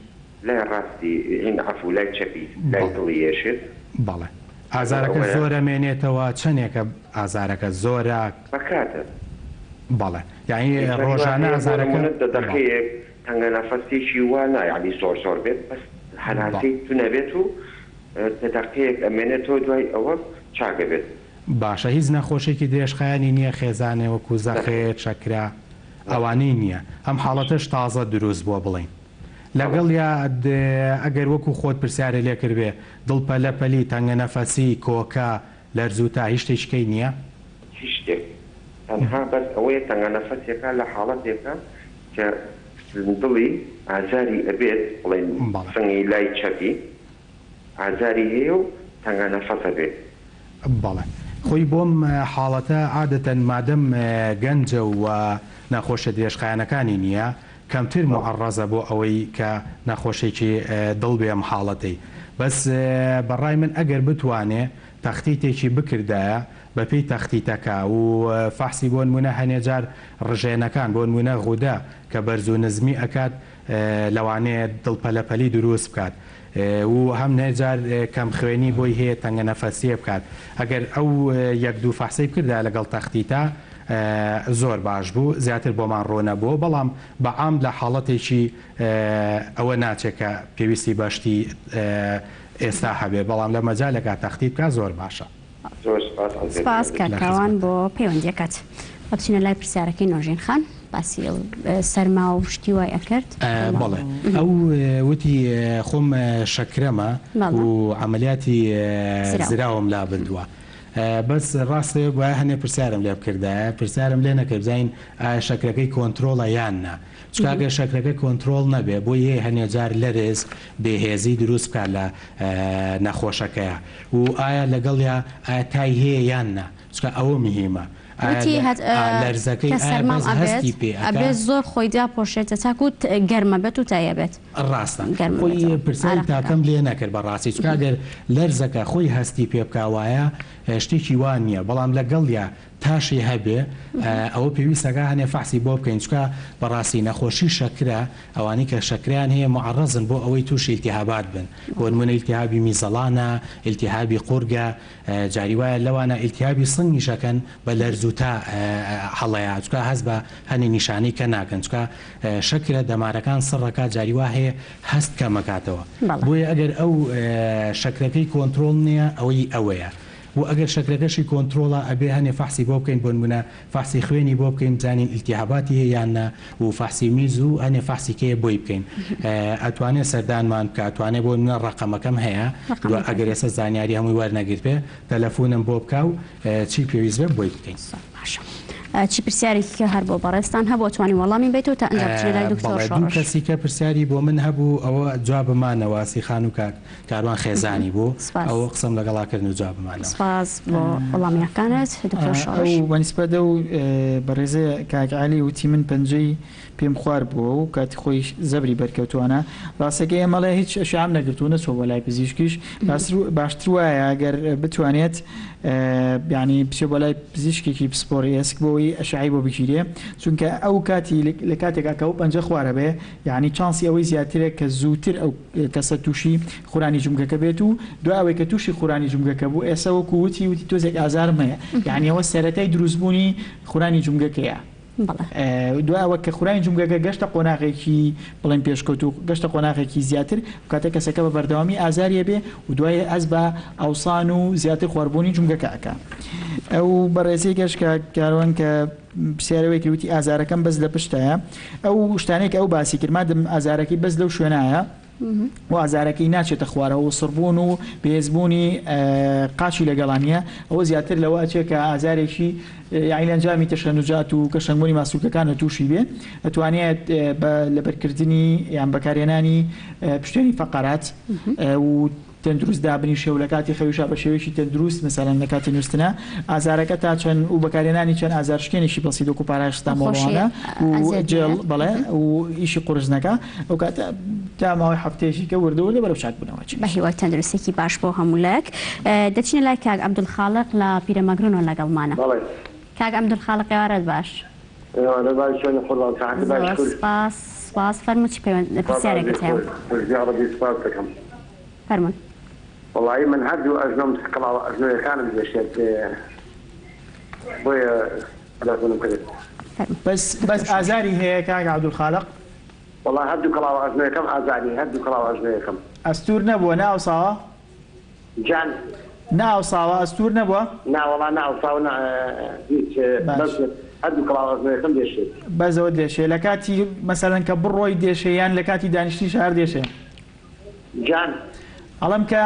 لای ڕاستی هین عەفو لای چەپی لای بەڵێ. دڵی ئێشێت. بەڵێ لەبەر ئازارەکە ئەوەیە. زۆر ئەمێنێتەوە چەنێکە ئازارەکە زۆرە؟ بە کاتە. بەڵێ یانی جاری وا ڕۆژانە هەیە بۆ ئازارەکە نموونە دە بەڵێ. دەقەیەک تەنگە نەفەسێکی وا نا یانی زۆر زۆر بێت بەس بەڵێ. هەناسەی تونەبێت و دە دەقەیەک ئەمێنێتەوە دوای ئەوە چاک ئەبێت. باشە هیچ نەخۆشیەکی درێژخایەنی نیە خێزانێ وەکو نەخێر. زەخت شەکرە. ئەوانەی نییە ئەم حاڵەتەش تازە دروست بووە بڵێین لەگەڵیا ئەگەر وەکو خۆت پرسیارت لێ کردبێ دڵ پەلە پەلی تەنگە نەفەسی کۆکە لەرز و تا هیچ شتێکی کەی نییە؟ هیچ شتێک تەنها بەس ئەوەیە تەنگە نەفەسێکە لە حاڵەتێکە کە دڵی ئازاری ئەبێت بڵێین سنگی لای چەپی ئازاری هەیە و تەنگە نەفەس ئەبێت. بەڵێ خۆی بۆم حاڵەتە عادەتەن مادەم گەنجە و نەخۆشیە درێژخایەنەکانی نییە کەمتر موعەڕەزە بۆ ئەوەی کە نەخۆشێکی دڵ بێ ئەم حاڵەتەی بەس بەڕای من ئەگەر بتوانێ تەختیتێکی بکردایە بەپێی تەختیتەکە و فەحسی بۆنمونە هەنێ جار ڕژێنەکان بۆنمونە غودە کە بەرز و نزمی ئەکات لەوانەیە دڵ پەلەپەلی دروست بکات و هەمنێ جار کەم خوێنی بۆی هەیە تەنگە نەفەسیە بکات ئەگەر ئەو یەک دوو فەحسەی بکردایە لەگەڵ تەختیتە زۆر باش بوو زیاتر بۆمان ڕوونەبووە بەڵام بە عام لە حاڵەتێکی ئەوە ناچێت کە پێویستی بە شتی ئێستا هەبێ بەڵام لە مەجالێکا تەختیت بکا زۆر باشە. زۆر سوپاس عەزێت سپاس گیان. کاک لە کاوان خزمەتتان. بۆ پەیوەندیەکەت. با بچینە لای پرسیارەکەی نۆژین خان باسی ئەو سەرما و شتی وای ئەکرد. بەڵێ ئەو وتی خۆم شەکرەمە بەڵێ. و عەمەلیاتی زراو. زراوم لابردووە بەس ڕاستە گوایە هەنێ پرسیارم لێ بکردایە پرسیارم لێ نەکرد بزانین ئایا شەکرەکەی کۆنترۆڵە یان نا چونکە ئەگەر شەکرەکە کۆنترۆڵ نەبێ بۆی هەیە هەنێ جار لەرز بێهێزی دروست بکات لە نەخۆشەکەیا و ئایا لەگەڵیا ئایا تای هەیە یان نا چونکە ئەوە مهیمە ئایا وتی هەت لەرزەکەی کە ئایا سەرمام بەس ئەبێت هەستی پێ ئەکا؟ ئەبێ زۆر خۆی داپۆشێتە تاکو گەرمە بێت و تای ئەبێت. ڕاستە گەرمە خۆی بێتەوە پرسیاری ئارەق ئەکا. تاکەم لێ نەکرد بەڕاستی چونکە ئەگەر لەرزەکە خۆی هەستی پێ بکا وایە شتێکی وا نیە بەڵام لەگەڵیا تاشی هەبێ ئەوە پێویستەکا هەنێ فەحسی بۆ بکەین چونکە بەڕاستی نەخۆشی شەکرە ئەوانەی کە شەکرەیان هەیە موعەڕەزن بۆ ئەوەی توشی ئیلتیهابات بن بۆ نمونە ئیلتیهابی میزەڵانە ئیلتیهابی قورگە جاری وایە لەوانە ئیلتیهابی سنگیش ئەکەن بە لەرز و تا هەڵەیە چونکە هەست بە هەنێ نیشانەی کە ناکەن چونکە شەکرە دەمارەکان سڕەکا جاری وا هەیە هەست کەمەکاتەوە بۆیە ئەگەر ئەو شەکرەکەی کۆنترۆڵ نیە ئەوەی ئەوەیە و ئەگەر شەکرەکەشی کۆنترۆڵە ئەبێ هەنێ فەحسی بۆ بکەین بۆنمونە فەحسی خوێنی بۆ بکەین بزانین ئیلتیهاباتی هەیە یان نا و فەحسی میز و هەنێ فەحسی کەیە بۆی بکەین ئەتوانێ سەردانمان بکا ئەتوانێ بۆ نمونە ڕەقەمەکەم هەیە دوا ئەگەر ئێستا زانیاری هەمووی وەرنەگرتبێ تەلەفونم بۆ بکا و چی پێویست بێ بۆی بکەین. زۆر باشە چی پرسیارێکی کە هەر بۆ بەڕێزتان هەبوو ئەتوانین وەڵامی بەیتەوە تا ئەنجا بچینە لای دکتۆر بەڵێ دوو شۆڕش. کەسی کە پرسیاری بۆ من هەبوو ئەوە جوابمانەوە سیخان و کاک کاروان خێزانی بوو سپاس. ئەوە قسەم لەگەڵا کردن و جوابمانەوە. سپاس بۆ وەڵامیەکانت دکتۆر شۆڕش. ئەو بەنیسبەت ئەو بەڕێزەیە کاک عەلی وتی من پەنجەی پێم خوار بووە و کاتی خۆی زەبری بەرکەوتوانە ڕاستەکەی ئەم ئەڵێ هیچ ئەشعام نەگرتوو نەچووە بۆ لای پزیشکیش باشتر وایە گەر بتوانێت یعنی بچێ بۆ لای پزیشکێکی پسپۆڕی ئێسک بۆ ئەوەی ئەشعەی بۆ بگیرێ چونکە ئەو کاتی لە کاتێکا کە ئەو پەنجە خوارە بێ یعنی چانسی ئەوەی زیاترە کە زووتر ئەو کەسە تووشی خورانی جومگەکە بێت و دوای ئەوەی کە تووشی خورانی جومگەکە بوو ئێسە وەکو وتی وتی تۆزێک ئازارم هەیە یعنی ئەوە سەرەتای دروستبوونی خورانی جومگەکەیە دوای ئەوە کە خورانی جومگەکە گەشتە قۆناغێکی بڵێن پێشکەوتوو گەشتە قۆناغێکی زیاتر کاتێک کەسەکە بە بەردەوامی ئازاری ئەبێ و دوای هەست بە ئاوسان و زیاتر خواربوونی جومگەکە ئەکا ئەو بەڕێزەی گەشت کە کاروان کە پرسیارەوەی کرد وتی ئازارەکەم بەس لە پشتایە ئەو شتانەی کە ئەو باسی کرد مادەم ئازارەکەی بەس لەو شوێنایە و ئازارەکەی ناچێتە خوارەوە و سڕبوون و بەهێزبوونی قاچی لەگەڵا نییە ئەوە زیاتر لەوە ئەچێت کە ئازارێکی یانی لە ئەنجامی تەشەنوجات و کەشەنگبوونی ماسولکەکانە تووشی بێ ئەتوانێت بە لەبەرکردنی یان بەکارهێنانی پشتێنی فەقەرات و تەندروست دابنیشێ و لە کاتی خەویشا بە شێوەیەکی تەندروست مەسەلەن لە کاتی نووستنا ئازارەکە تا چەند و بەکارهێنانی چەند ئازارشکێنێکی بەسیت وەکو پاراشتامۆڵ نەخۆشی وانە و ئەزیەت جێڵ نایەت. بەڵێ و ئیشی قورس نەکا ئەو کاتە تا ماوەی هەفتەیەکی کە وردە وردە بەرەو چاکبوونەوە ئەچێت. بە هیوای تەندروستیەکی باش بۆ هەموو لایەک. دەچینە لای کاک عەبدولخاڵق لە پیرەمەگرونەوە لەگەڵمانە. بەڵێ. کاک عەبدولخاڵق ئێوارەت باش. ئێوارە باش چۆنی قوربان سەعاتت باش زۆر کورد. سپاس سپاس فەرموو چی پەیوەند پرسیارێکت هەیە. یاڕەبی سپاس دەکەم. فەرموون. وەڵایی من هەردوو ئەژنۆم کڵاوە ئەژنۆیەکانم دێشێت بۆیە تەلەفۆنم کرد. فەرموو. بەس بەس دکتۆر شۆڕش. ئازاری هەیە کاک عەبدولخالق؟ وەڵا هەردوو کڵاوە ئەژنۆیەکەم ئازاری هەردوو کڵاوە ئەژنۆیەکەم. ئەستوور نەبووە نەئاوساوە؟ جان. نەئاوساوە ئەستوور نەبووە؟ نا وەڵا نەئاوساوە نا هیچ باش. بەس. هەردوو کڵاو ئەژنۆیەکەم دێشێت. بەس ئەوە دێشێ لە کاتی مەسەلەن کە بڕۆی دێشێ یان لە کاتی دانیشتنیشا هەر دێشێ؟ گیان. ئەڵێم کە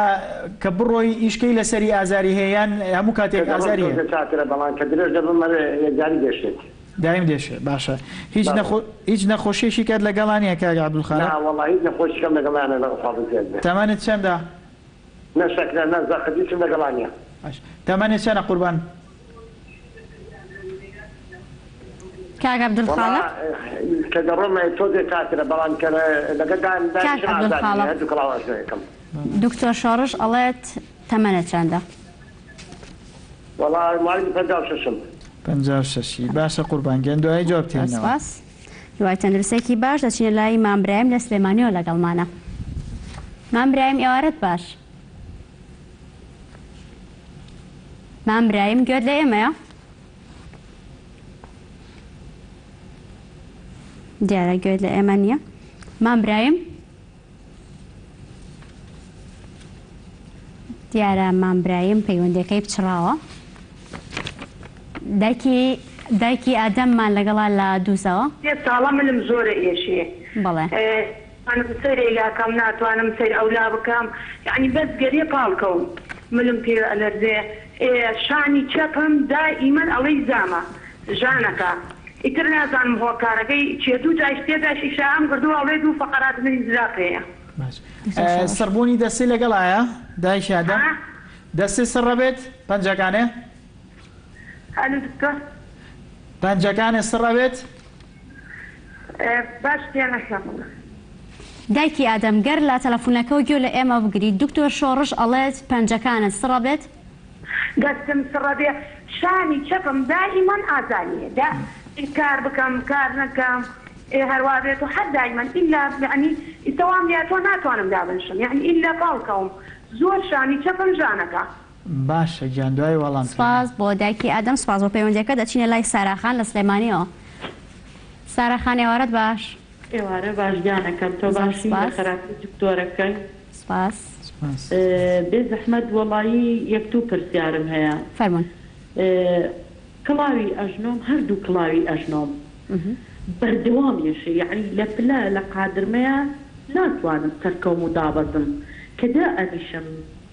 کە بڕۆی ئیشکەی لەسەری ئازاری هەیە یان هەموو کە کاتێک دەڕۆم ئازاری هەیە؟ تۆزێ چاترە بەڵام کە درێژ دەبم ئەرێ یەکجاری دێشێت. دایم دێشێ باشە هیچ بەڵێ. نەخۆ هیچ نەخۆشیەکی کەت لەگەڵا نیە کاک عەبدولخالق؟ نا وەڵا هیچ نەخۆشیکەم لەگەڵا نیە لە خوا بەزیاد بێ. تەمەنت چەندە؟ نە شەکرە نە زەخت هیچم لەگەڵا نیە. باش تەمەنت چەنە قوربان؟ کاک وەڵا عەبدولخالق. کە دەڕۆم تۆزێ چاترە بەڵام کە لەگە دان کاک دانیشم ئازاری هەیە عەبدولخالق. هەردوو کڵاو ئەژنۆیەکەم. دکتۆر شۆڕش ئەڵێت تەمەنت چەندە؟ وەڵا ماڵی 56م. 56 ی باشە قوربان گیان دوایی جواب زۆر تێنەوە. سپاس هیوای تەندروستێکی باش دەچینە لای مام برایم لە سلێمانیەوە لەگەڵمانە مام برایم ئێوارەت باش مام برایم گوێت لە ئێمەیە دیارە گوێت لە ئێمە نییە مام برایم دیارە مام برایم پەیوەندیەکەی پچڕاوە دایکی دایکی ئادەممان لەگەڵا لە دووزەوە. سێ ساڵە ملم زۆرە ئێشێ بەڵێ. ناتوانم سەیرێ لاکەم ناتوانم سەیر ئەولا بکەم یەعنی بەس گەرێ پاڵ کەوم ملم پێ ئەلەرزێ ئێ شانی چەپم دائیمەن ئەڵێی زامە ژانەکا ئیتر نازانم هۆکارەکەی چیە دوو جایش سێ جایش ئیشاعەم کردووە ئەڵێ دوو فەقەرات منی زراق هەیە. باش سڕبوونی دەستی لەگەڵایە دایکی ئادەم؟ ها؟ دەستی سڕەبێت پەنجەکانێ؟ ئەلو دکتۆر. پەنجەکانێ سڕەبێت؟ باش تێنەکەم. دایکی ئادەم گەر لە تەلەفونەکەوە گوێ لە ئێمە بگری دکتۆر شۆڕش ئەڵێت پەنجەکانت سڕەبێت؟ دەستم سڕەبێ شانی چەپم دائیمەن ئازاری هەیە دا کار بکەم کار نەکەم ئێ هەروا بێت و هەر دایمەن ئیلا یەعنی ئیستا وام لێهاتوە ناتوانم دابنشم یەعنی ئیلا پاڵ کەوم زۆر شانی چەپم ژانەکا. باشە گیان دوای وەڵام سپاس بۆ دایکی ئادەم سپاس بۆ پەیوەندیەکە دەچینە لای سارا خان لە سلێمانیەوە سارا خان ئێوارەت باش. ئێوارە باش گیانەکەم تۆ زۆر باشی لە سپاس. خەراپی دکتۆرەکەی. سپاس. سپاس. بێ زەحمەت وەڵایی یەک دوو پرسیارم هەیە. فەرموون. کڵاوی ئەژنۆم هەردوو کڵاوی ئەژنۆم بەردەوام یەشێ یەعنی لە پلە لە قادرمەیا ناتوانم سەرکەوم و دابەزم کە دائەنیشم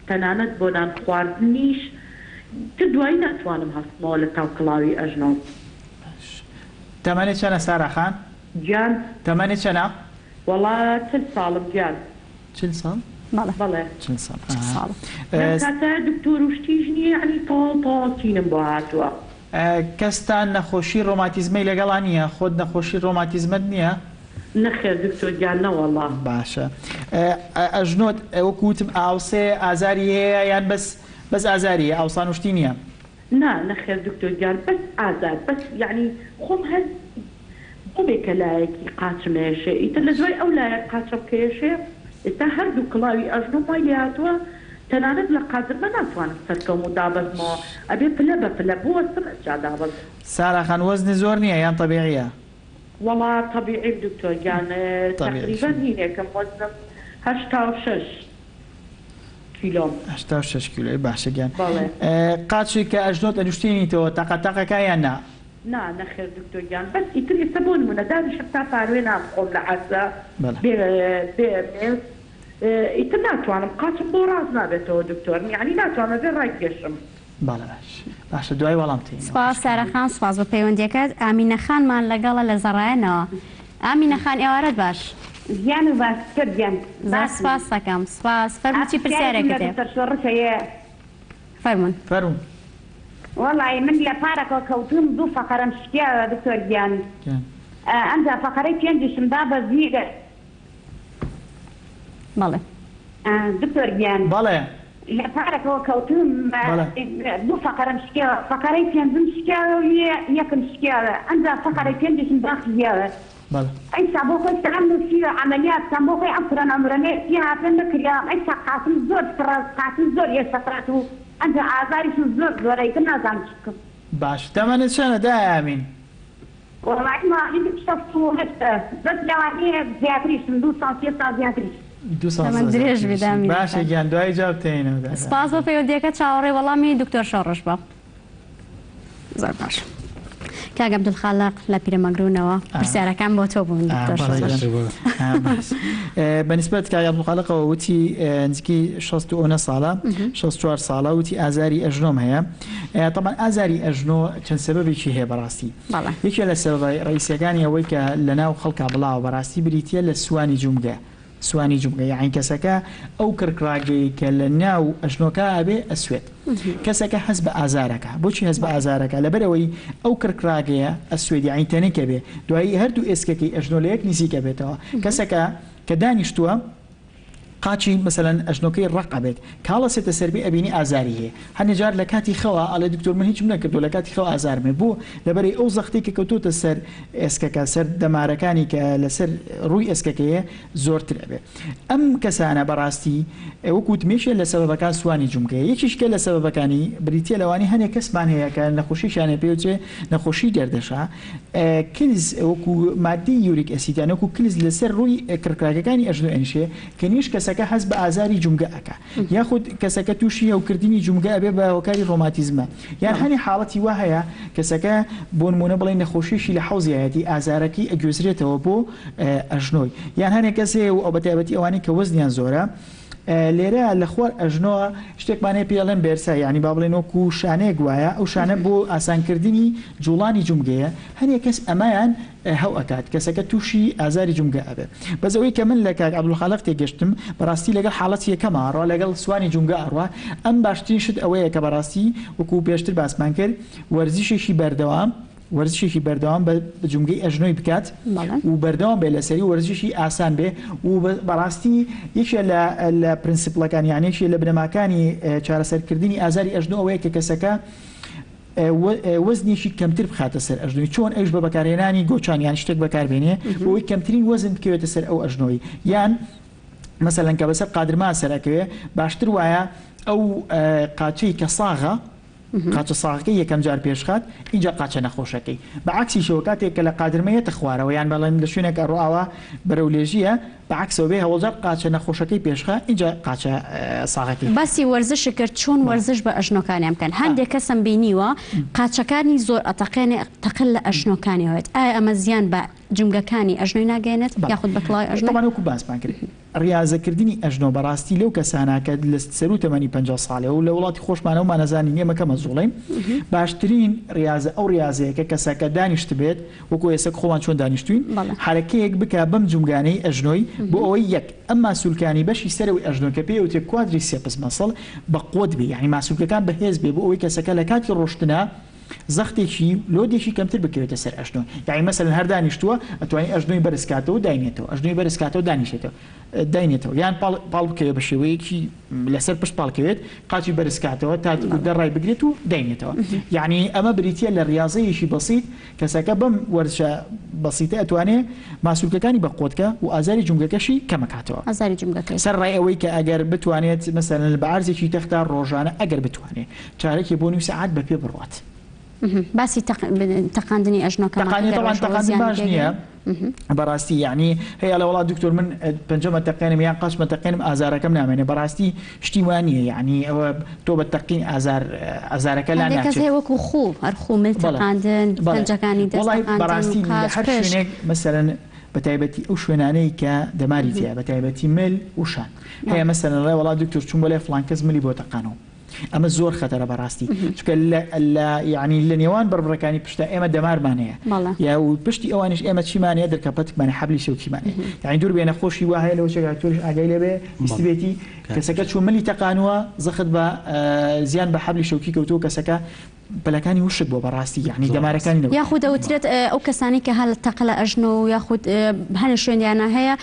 تەنانەت بۆ نان خواردنیش تر دوایی ناتوانم هەستمەوە لە تاو کڵاوی ئەژنۆم. باش تەمەنت چەنە سارا خان؟ گیان؟ تەمەنت چەنە؟ وەڵا 40 ساڵم گیان. 40 ساڵ؟ بەڵێ. بەڵێ. 40 ساڵ 40 ساڵ. لەم کاتە دکتۆر و شتیش نییە یەعنی تەواو تەواو تینم بۆ هاتووە. کەستان نەخۆشی ڕۆماتیزمەی لەگەڵا نییە؟ خۆت نەخۆشی ڕۆماتیزمەت نییە؟ نەخێر دکتۆر گیان نەوەڵا. باشە ئەژنۆت وەکو وتم ئاوسێ ئازاری هەیە یان بەس بەس ئازاری هەیە ئاوسان و شتی نییە؟ نا نەخێر دکتۆر گیان بەس ئازار بەس یەعنی خۆم هەر بۆمێ کە لایەکی قاچم ئێشێ ئیتر لە دوای ئەو لایە قاچەم کە ئێشێ ئێستا هەردوو کڵاوی ئەژنۆم وای لێهاتووە تەنانەت لە قادرمە ناتوانم سەرکەوم و دابەزمەوە ئەبێ پلە بە پلە بوەستم ئەجا دابەزم. سارا خان وەزنت زۆر نییە یان تەبیعیە؟ وەڵا تەبیعیم دکتۆر گیان تەبیعیشی. تەقریبەن هینێکم وەزنم 86 کیلۆم. 86 کیلۆی باشە گیان. بەڵێ. قاچێک کە ئەژنۆت ئەنوشتێنیتەوە تەقە تەقەکە یان نا؟ نا نەخێر دکتۆر گیان بەس ئیتر ئێستا بۆ نمونە دانیشم تا پاروێ نان بخۆم لە عەرزە بەڵێ. بێ بێ مێز ئیتر ناتوانم قاچم بۆ ڕاست نابێتەوە دکتۆر یەعنی ناتوانم ئەبێ ڕایکێشم. بەڵێ باش باشە دوای وەڵام تێینەوە سپاس سارا خان سپاس بۆ پەیوەندیەکەت ئامینە خانمان لەگەڵە لە زەڕایەنەوە ئامینە خان ئێوارەت باش. گیان و باش دکتۆر گیان زۆر باشم. سپاست دەکەم سپاس فەرموو چی پرسیارێکم پرسیارێکت لە هەیە؟ دکتۆر شۆڕش هەیە. فەرموون. فەرموو. وەڵایی من لە پارەکەوە کەوتوم دوو فەقەرەم شکیاوە دکتۆر گیان گیان. ئەمجا فەقەرەی پێنجیشم دابەزی. بەڵێ. دکتۆر گیان. بەڵێ. لە پارەکەوە کەوتم بەڵێ. دوو فەقەرەم شکیاوە فەقەرەی پێنجم شکیاوە و یەکم شکیاوە ئەمجا فەقەرەی پێنجیشم داخزیاوە بەڵێ. ئەیسا بۆ خۆی سەرم نووسیوە عەمەلیات بکەم بۆ خۆی ئەم کوڕە نامرۆنەیە پێ هاتن نەکریام ئەیسا قاچم زۆر سڕە قاچم زۆر ئێشەکات و ئەمجا ئازاریشم زۆر زۆرە ئیتر نازانم چی بکەم. باش تەمەنت چەنە دایە ئامین؟ وەڵایی ماڵیم 68 بەس لەوانەیە زیاتریشم دوو ساڵ سێ ساڵ زیاتریش. دوو ساڵ تەمەن سێ ساڵ درێژ بی زیاتریشی دامینە باشە خان. گیان دوایی جواب تێینەوە دادە. سپاس بۆ پەیوەندیەکەت چاوەڕێی وەڵامی دکتۆر شۆڕش بە. زۆر باش. کاک عەبدولخالق لە پیرەمەگرونەوە پرسیارەکان بۆ تۆ بوون دکتۆر شەزۆ. بە نیسبەت کاک عەبدولخالقەوە وتی نزیکەی 69 ساڵە 64 ساڵە وتی ئازاری ئەژنۆم هەیە تەبعەن ئازاری ئەژنۆ چەند سەبەبێکی هەیە بەڕاستی یەکێ لە سەبەبە ڕئیسیەکانی ئەوەی کە لەناو خەڵکا بڵاوە بەڕاستی بریتیە لە سوانی جومگە سوانی جومگە یەعنی کەسەکە ئەو کڕکڕاگەی کە لە ناو ئەژنۆکا ئەبێ ئەسوێت کەسەکە هەست بە ئازار ئەکا بۆچی هەست بە ئازار ئەکا لەبەر ئەوەی ئەو کڕکڕاگەیە ئەسوێت یەعنی تەنک ئەبێ دوایی هەردوو ئێسکەکەی ئەژنۆ لە یەک نزیک ئەبێتەوە کەسەکە کە دانیشتووە قاچی مەسەلەن ئەژنۆکەی ڕەق ئەبێت کە هەڵەسێتە سەر پێ ئەبینی ئازاری هەیە هەنێ جار لە کاتی خەوا ئەڵێ دکتۆر من هیچم نەکردووە لە کاتی خەوا ئازارم هەیە بۆ لەبەرەی ئەو زەختەی کە کەوتۆتە سەر ئێسکەکە سەر دەمارەکانی کە لەسەر ڕووی ئێسکەکەیە زۆرتر ئەبێ ئەم کەسانە بەڕاستی وەکو وتم یەکێ لە سەبەبەکان سوانی جومگەیە یەکیشکە لە سەبەبەکانی بریتیە لەوانی هەنێ کەسمان هەیە کە نەخۆشیشیان هەیە پێوترێ نەخۆشی دەردەشا کلز وەکو ماددەی uric acid یان وەکو کلز لەسەر ڕووی کڕکراکەکانی ئەژنۆ ئەنیشێ کە نیش کەسەکە هەست بە ئازاری جومگە ئەکا یاخود کەسەکە تووشی هەوکردنی جومگە ئەبێ بە هۆکاری ڕۆماتیزمە یان هەنێ حاڵەتی وا هەیە کەسەکە بۆ نموونە بڵێین نەخۆشیەکی لە حەوزیایەتی ئازارەکەی ئەگوێزرێتەوە بۆ ئەژنۆی یان هەنێ کەس هەیە و بە تایبەتی ئەوانەی کە وەزنیان زۆرە لێرە لە خوار ئەژنۆوە شتێکمان هەیە پێی ئەڵێن bursa یانی با بڵێین وەکو شانەیەک وایە ئەو شانە بۆ ئاسانکردنی جوڵانی جومگەیە هەنێ کەس ئەمەیان هەو ئەکات کەسەکە تووشی ئازاری جومگە ئەبێ بەس ئەوەی کە من لە کاک عەبدولخالق تێگەشتم بەڕاستی لەگەڵ حاڵەتی یەکەما ئەڕوا لەگەڵ سوانی جومگە ئەڕوا ئەم باشترین شت ئەوەیە کە بەڕاستی وەکو پێشتر باسمان کرد وەرزشێکی بەردەوام وەرزشێکی بەردەوام بە جومگەی ئەژنۆی بکات و بەردەوام بێ لەسەری و وەرزشێکی ئاسان بێ و بەڕاستی یەکێ لە لە principle ەکان یان یەکێ لە بنەماکانی چارەسەرکردنی ئازاری ئەژنۆ ئەوەیە کە کەسەکە وەزنێکی کەمتر بخاتە سەر ئەژنۆی چۆن ئەوش بە بەکارهێنانی گۆچان یان شتێک بەکاربێنێ بۆی کەمترین وەزن بکەوێتە سەر ئەو ئەژنۆی یان مەسەلەن کە بەسەر قادرما سەرەکەوێ باشتر وایە ئەو قاچەی کە ساغە قاچە ساغەکەی یەکەم جار پێشخات ئینجا قاچە نەخۆشەکەی. بە عەکسیشەوە کاتێک کە لە قادرمە یەتە خوارەوە یان بەڵێن لە شوێنێک ئەڕۆ ئاوا بەرەو لێژییە بە عەکسەوە بێ هەوەڵجار قاچە نەخۆشەکەی پێشخا ئینجا قاچە ساغەکەی. باسی وەرزشت کرد چۆن وەرزش بە ئەژنۆکانیان بکەن هەندێک کەسم بینیوە قاچەکانی زۆر ئەتەقێنێ تەقە لە ئەژنۆکانیەوە هێت ئایا ئەمە زیان بە جومگەکانی ئەژنۆی ناگەیەنێت یاخود بە کڵاوی ئەژنۆی؟ تەبعەن وەکو باسمان کرد ڕیازەکردنی ئەژنۆ بەڕاستی لەو کەسانە کە لە سەروو تەمەنی 50 ساڵێ و لە وڵاتی خۆشمانە و مانەزانین ئێمە کەمە زوڵین باشترین ڕیازە ئەو ڕیازەیە کە کەسەکە دانیشتبێت وەکو ئێستا خۆمان چۆن دانیشتوین حەرەکەیەک بکا بەم جومگانەی ئەژنۆی بۆ ئەوەی یەک ئەم ماسولکانی بەشی سەرەوەی ئەژنۆ کە پێی ئەوترێ quadriceps muscle بە قوت بێ یانی ماسولکەکان بەهێز بێ بۆ ئەوەی کەسەکە لە کاتی ڕۆشتنا زەختێکی load ێکی کەمتر بکەوێتە سەر ئەژنۆ یانی مەسەلەن هەر دانیشتووە ئەتوانی ئەژنۆی بەرز کاتەوە و داینێتەوە ئەژنۆی بەرز کاتەوە دانیشێتەوە داینێتەوە یان پاڵ پاڵ بکەوێت بە شێوەیەکی لەسەر پشت پاڵ کەوێت قاچی بەرز کاتەوە تا دە ڕای بگرێت و داینێتەوە یعنی ئەمە بریتە لە ڕاضەیەکی بەسیت کەسەکە بەم وەرزشە بەسیتە ئەتوانێ ماسولکەکانی بەقوەتکا و ئازاری جومگەکەشی کەمەکاتەوە. ئازاری جومگەکەی. سەرەڕای ئەوەی کە ئەگەر بتوانێت مەسەلەن بە عەرزێکی تەختا ڕۆژانە ئەگەر بتوانێ چارەکێ بۆ نیو سەعات بە پێ بڕوات. باسی تەقاندنی ئەژنۆکەمان تەقاندنی ئەگەر تەبعەن ڕۆژەوە تەقاندن زیانی باش نییە پێگەیەنێ. بەڕاستی یەعنی هەیە ئەڵێ وەڵا دکتۆر من پەنجەمە تەقێنم یان قاچمە تەقێنم ئازارەکەم نامێنێ بەڕاستی شتی وا نییە یەعنی ئەوە تۆ بە تەقین ئازار ئازارەکە لا هەندێک کەس ناچێت. هەیە وەکو خوو هەر خوو مل بەڵێ تەقاندن بەڵێ پەنجەکانی دەست وەڵای تەقاندن بەڕاستی لە قاچ هەر پشت. شوێنێک مەسەلەن بە تایبەتی ئەو شوێنانەی کە دەماری تیایە بە تایبەتی مل و شان هەیە مەسەلەن ئەڵێ وەڵا دکتۆر چووم بۆ لای فڵان کەس ملی بۆ تەقانەوە ئەمە زۆر خەتەرە بەڕاستی چونکە لە لە یعنی لە نێوان بڕبڕەکانی پشتە ئێمە دەمارمان هەیە یا و پشتی ئەوانیش ئێمە چیمان هەیە دڕکەپەتکمان هەیە حەبلی شەوکیمان هەیە یعنی دوور بێ نەخۆشی وا هەیە لەوە چێکا تۆش ئاگای لێ بێ بیستبێتی کەسەکە چوو ملی تەقانووە زەخت بە زیان بە حەبلی شەوکی کەوتووە کەسەکە پەلەکانی وشک بووە بەڕاستی یانی دەمارەکانی نەبوو. یاخود دەوترێت ئەو کەسانەی کە هەل تەقە لە ئەژنۆ و یاخود هەنێ شوێنیانە هەیە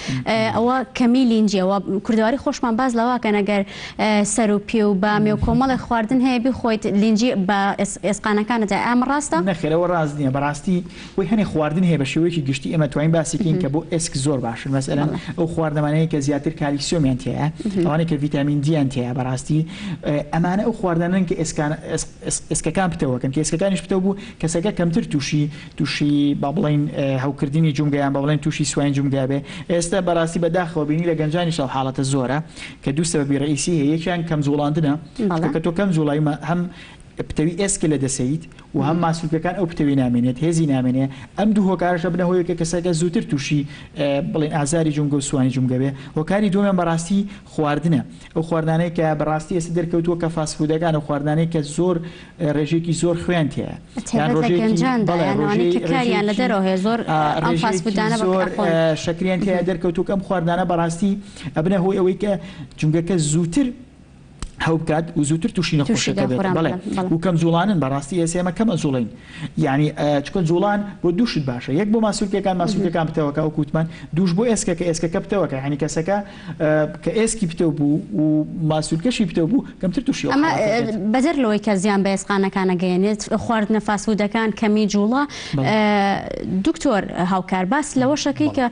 ئەوە کەمی لینجیە وە کوردەواری خۆشمان باس لەوە کەن ئەگەر سەر و پێ و بامێ و کۆمەڵێک خواردن هەیە بیخۆیت لینجی بە ئێسقانەکانت ئایا ئەمە ڕاستە؟ نەخێر ئەوە ڕاست نییە بەڕاستی وەی هەنێ خواردن هەیە بە شێوەیەکی گشتی ئێمە توانین باسی کەین کە بۆ ئێسک زۆر باشن مەسەلەن ئەو خواردەمانەی کە زیاتر کالیسیۆمیان تیایە ئەوانەی کە ڤیتامین دیان تیایە بەڕاستی ئەمانە ئەو خواردنەن کە ئێسکان ئێسکەکان پتەوەکەن کە ئێسکەکانیش پتەو بوو کەسەکە کەمتر تووشی تووشی با بڵێین هەوکردنی جومگە یان با بڵێین تووشی سواین جومگە بێ ئێستا بەڕاستی بەداخەوە بینی لە گەنجانیش ئەو حاڵەتە زۆرە کە دوو سەبەبی ڕئیسی هەیە یەکیان کەم جوڵاندنە چونکە کە تۆ کەم جوڵای هەم. پتەوی ئێسکە لە دەسەیت و هەم ماسولکەکان ئەو پتەوی نامێنێت هێزی نامێنێ ئەم دوو هۆکارەش ئەبنە هۆی کە کەسەکە زووتر تووشی بڵێن ئازاری جومگە و سوانی جومگە بێ هۆکاری دووەمیان بەڕاستی خواردنە ئەو خواردنانەی کە بەڕاستی ئێستا دەرکەوتووە کە fast food ەکان ئەو خواردنانەی کە زۆر ڕێژەیەکی زۆر خوێن تێیە یان تایبەت لە ڕۆژەیەکی گەنجاندا بەڵێ یان ئەوانەی ڕۆژەی کە کاریان لە ڕێژەیەکی دەرەوە هەیە زۆر ئا ئەم fast ڕێژەیەکی food انە بە زۆر ئەخۆن. شەکریان تێیە دەرکەوتووە کە ئەم خواردنانە بەڕاستی ئەبنە هۆی ئەوەی کە جومگەکە زووتر هەو بکات و زووتر تووشی تووشی نەخۆشیەکە بێت داخوران بەڵێ ببن بەڵێ. و کەم جوڵانن بەڕاستی ئێستا ئێمە کەم ئەجوڵێین یانی چونکە جوڵان بۆ دوو شت باشە یەک بۆ ماسولکەکان ماسولکەکان پتەوەکە وەکو وتمان دووش بۆ ئێسکەکە ئێسکەکە پتەوەکە یانی کەسەکە کە ئێسکی پتەو بوو و ماسولکەشی پتەو بوو کەمتر تووشی ئەو ئەمە حاڵەتە دەبێت. بەدەر لەوەی کە زیان بە ئێسقانەکان ئەگەیەنێت خواردنە fast food ەکان کەمی جوڵە بەڵێ. دکتۆر هاوکار باس لەوەشەکەی بەڵێ. کە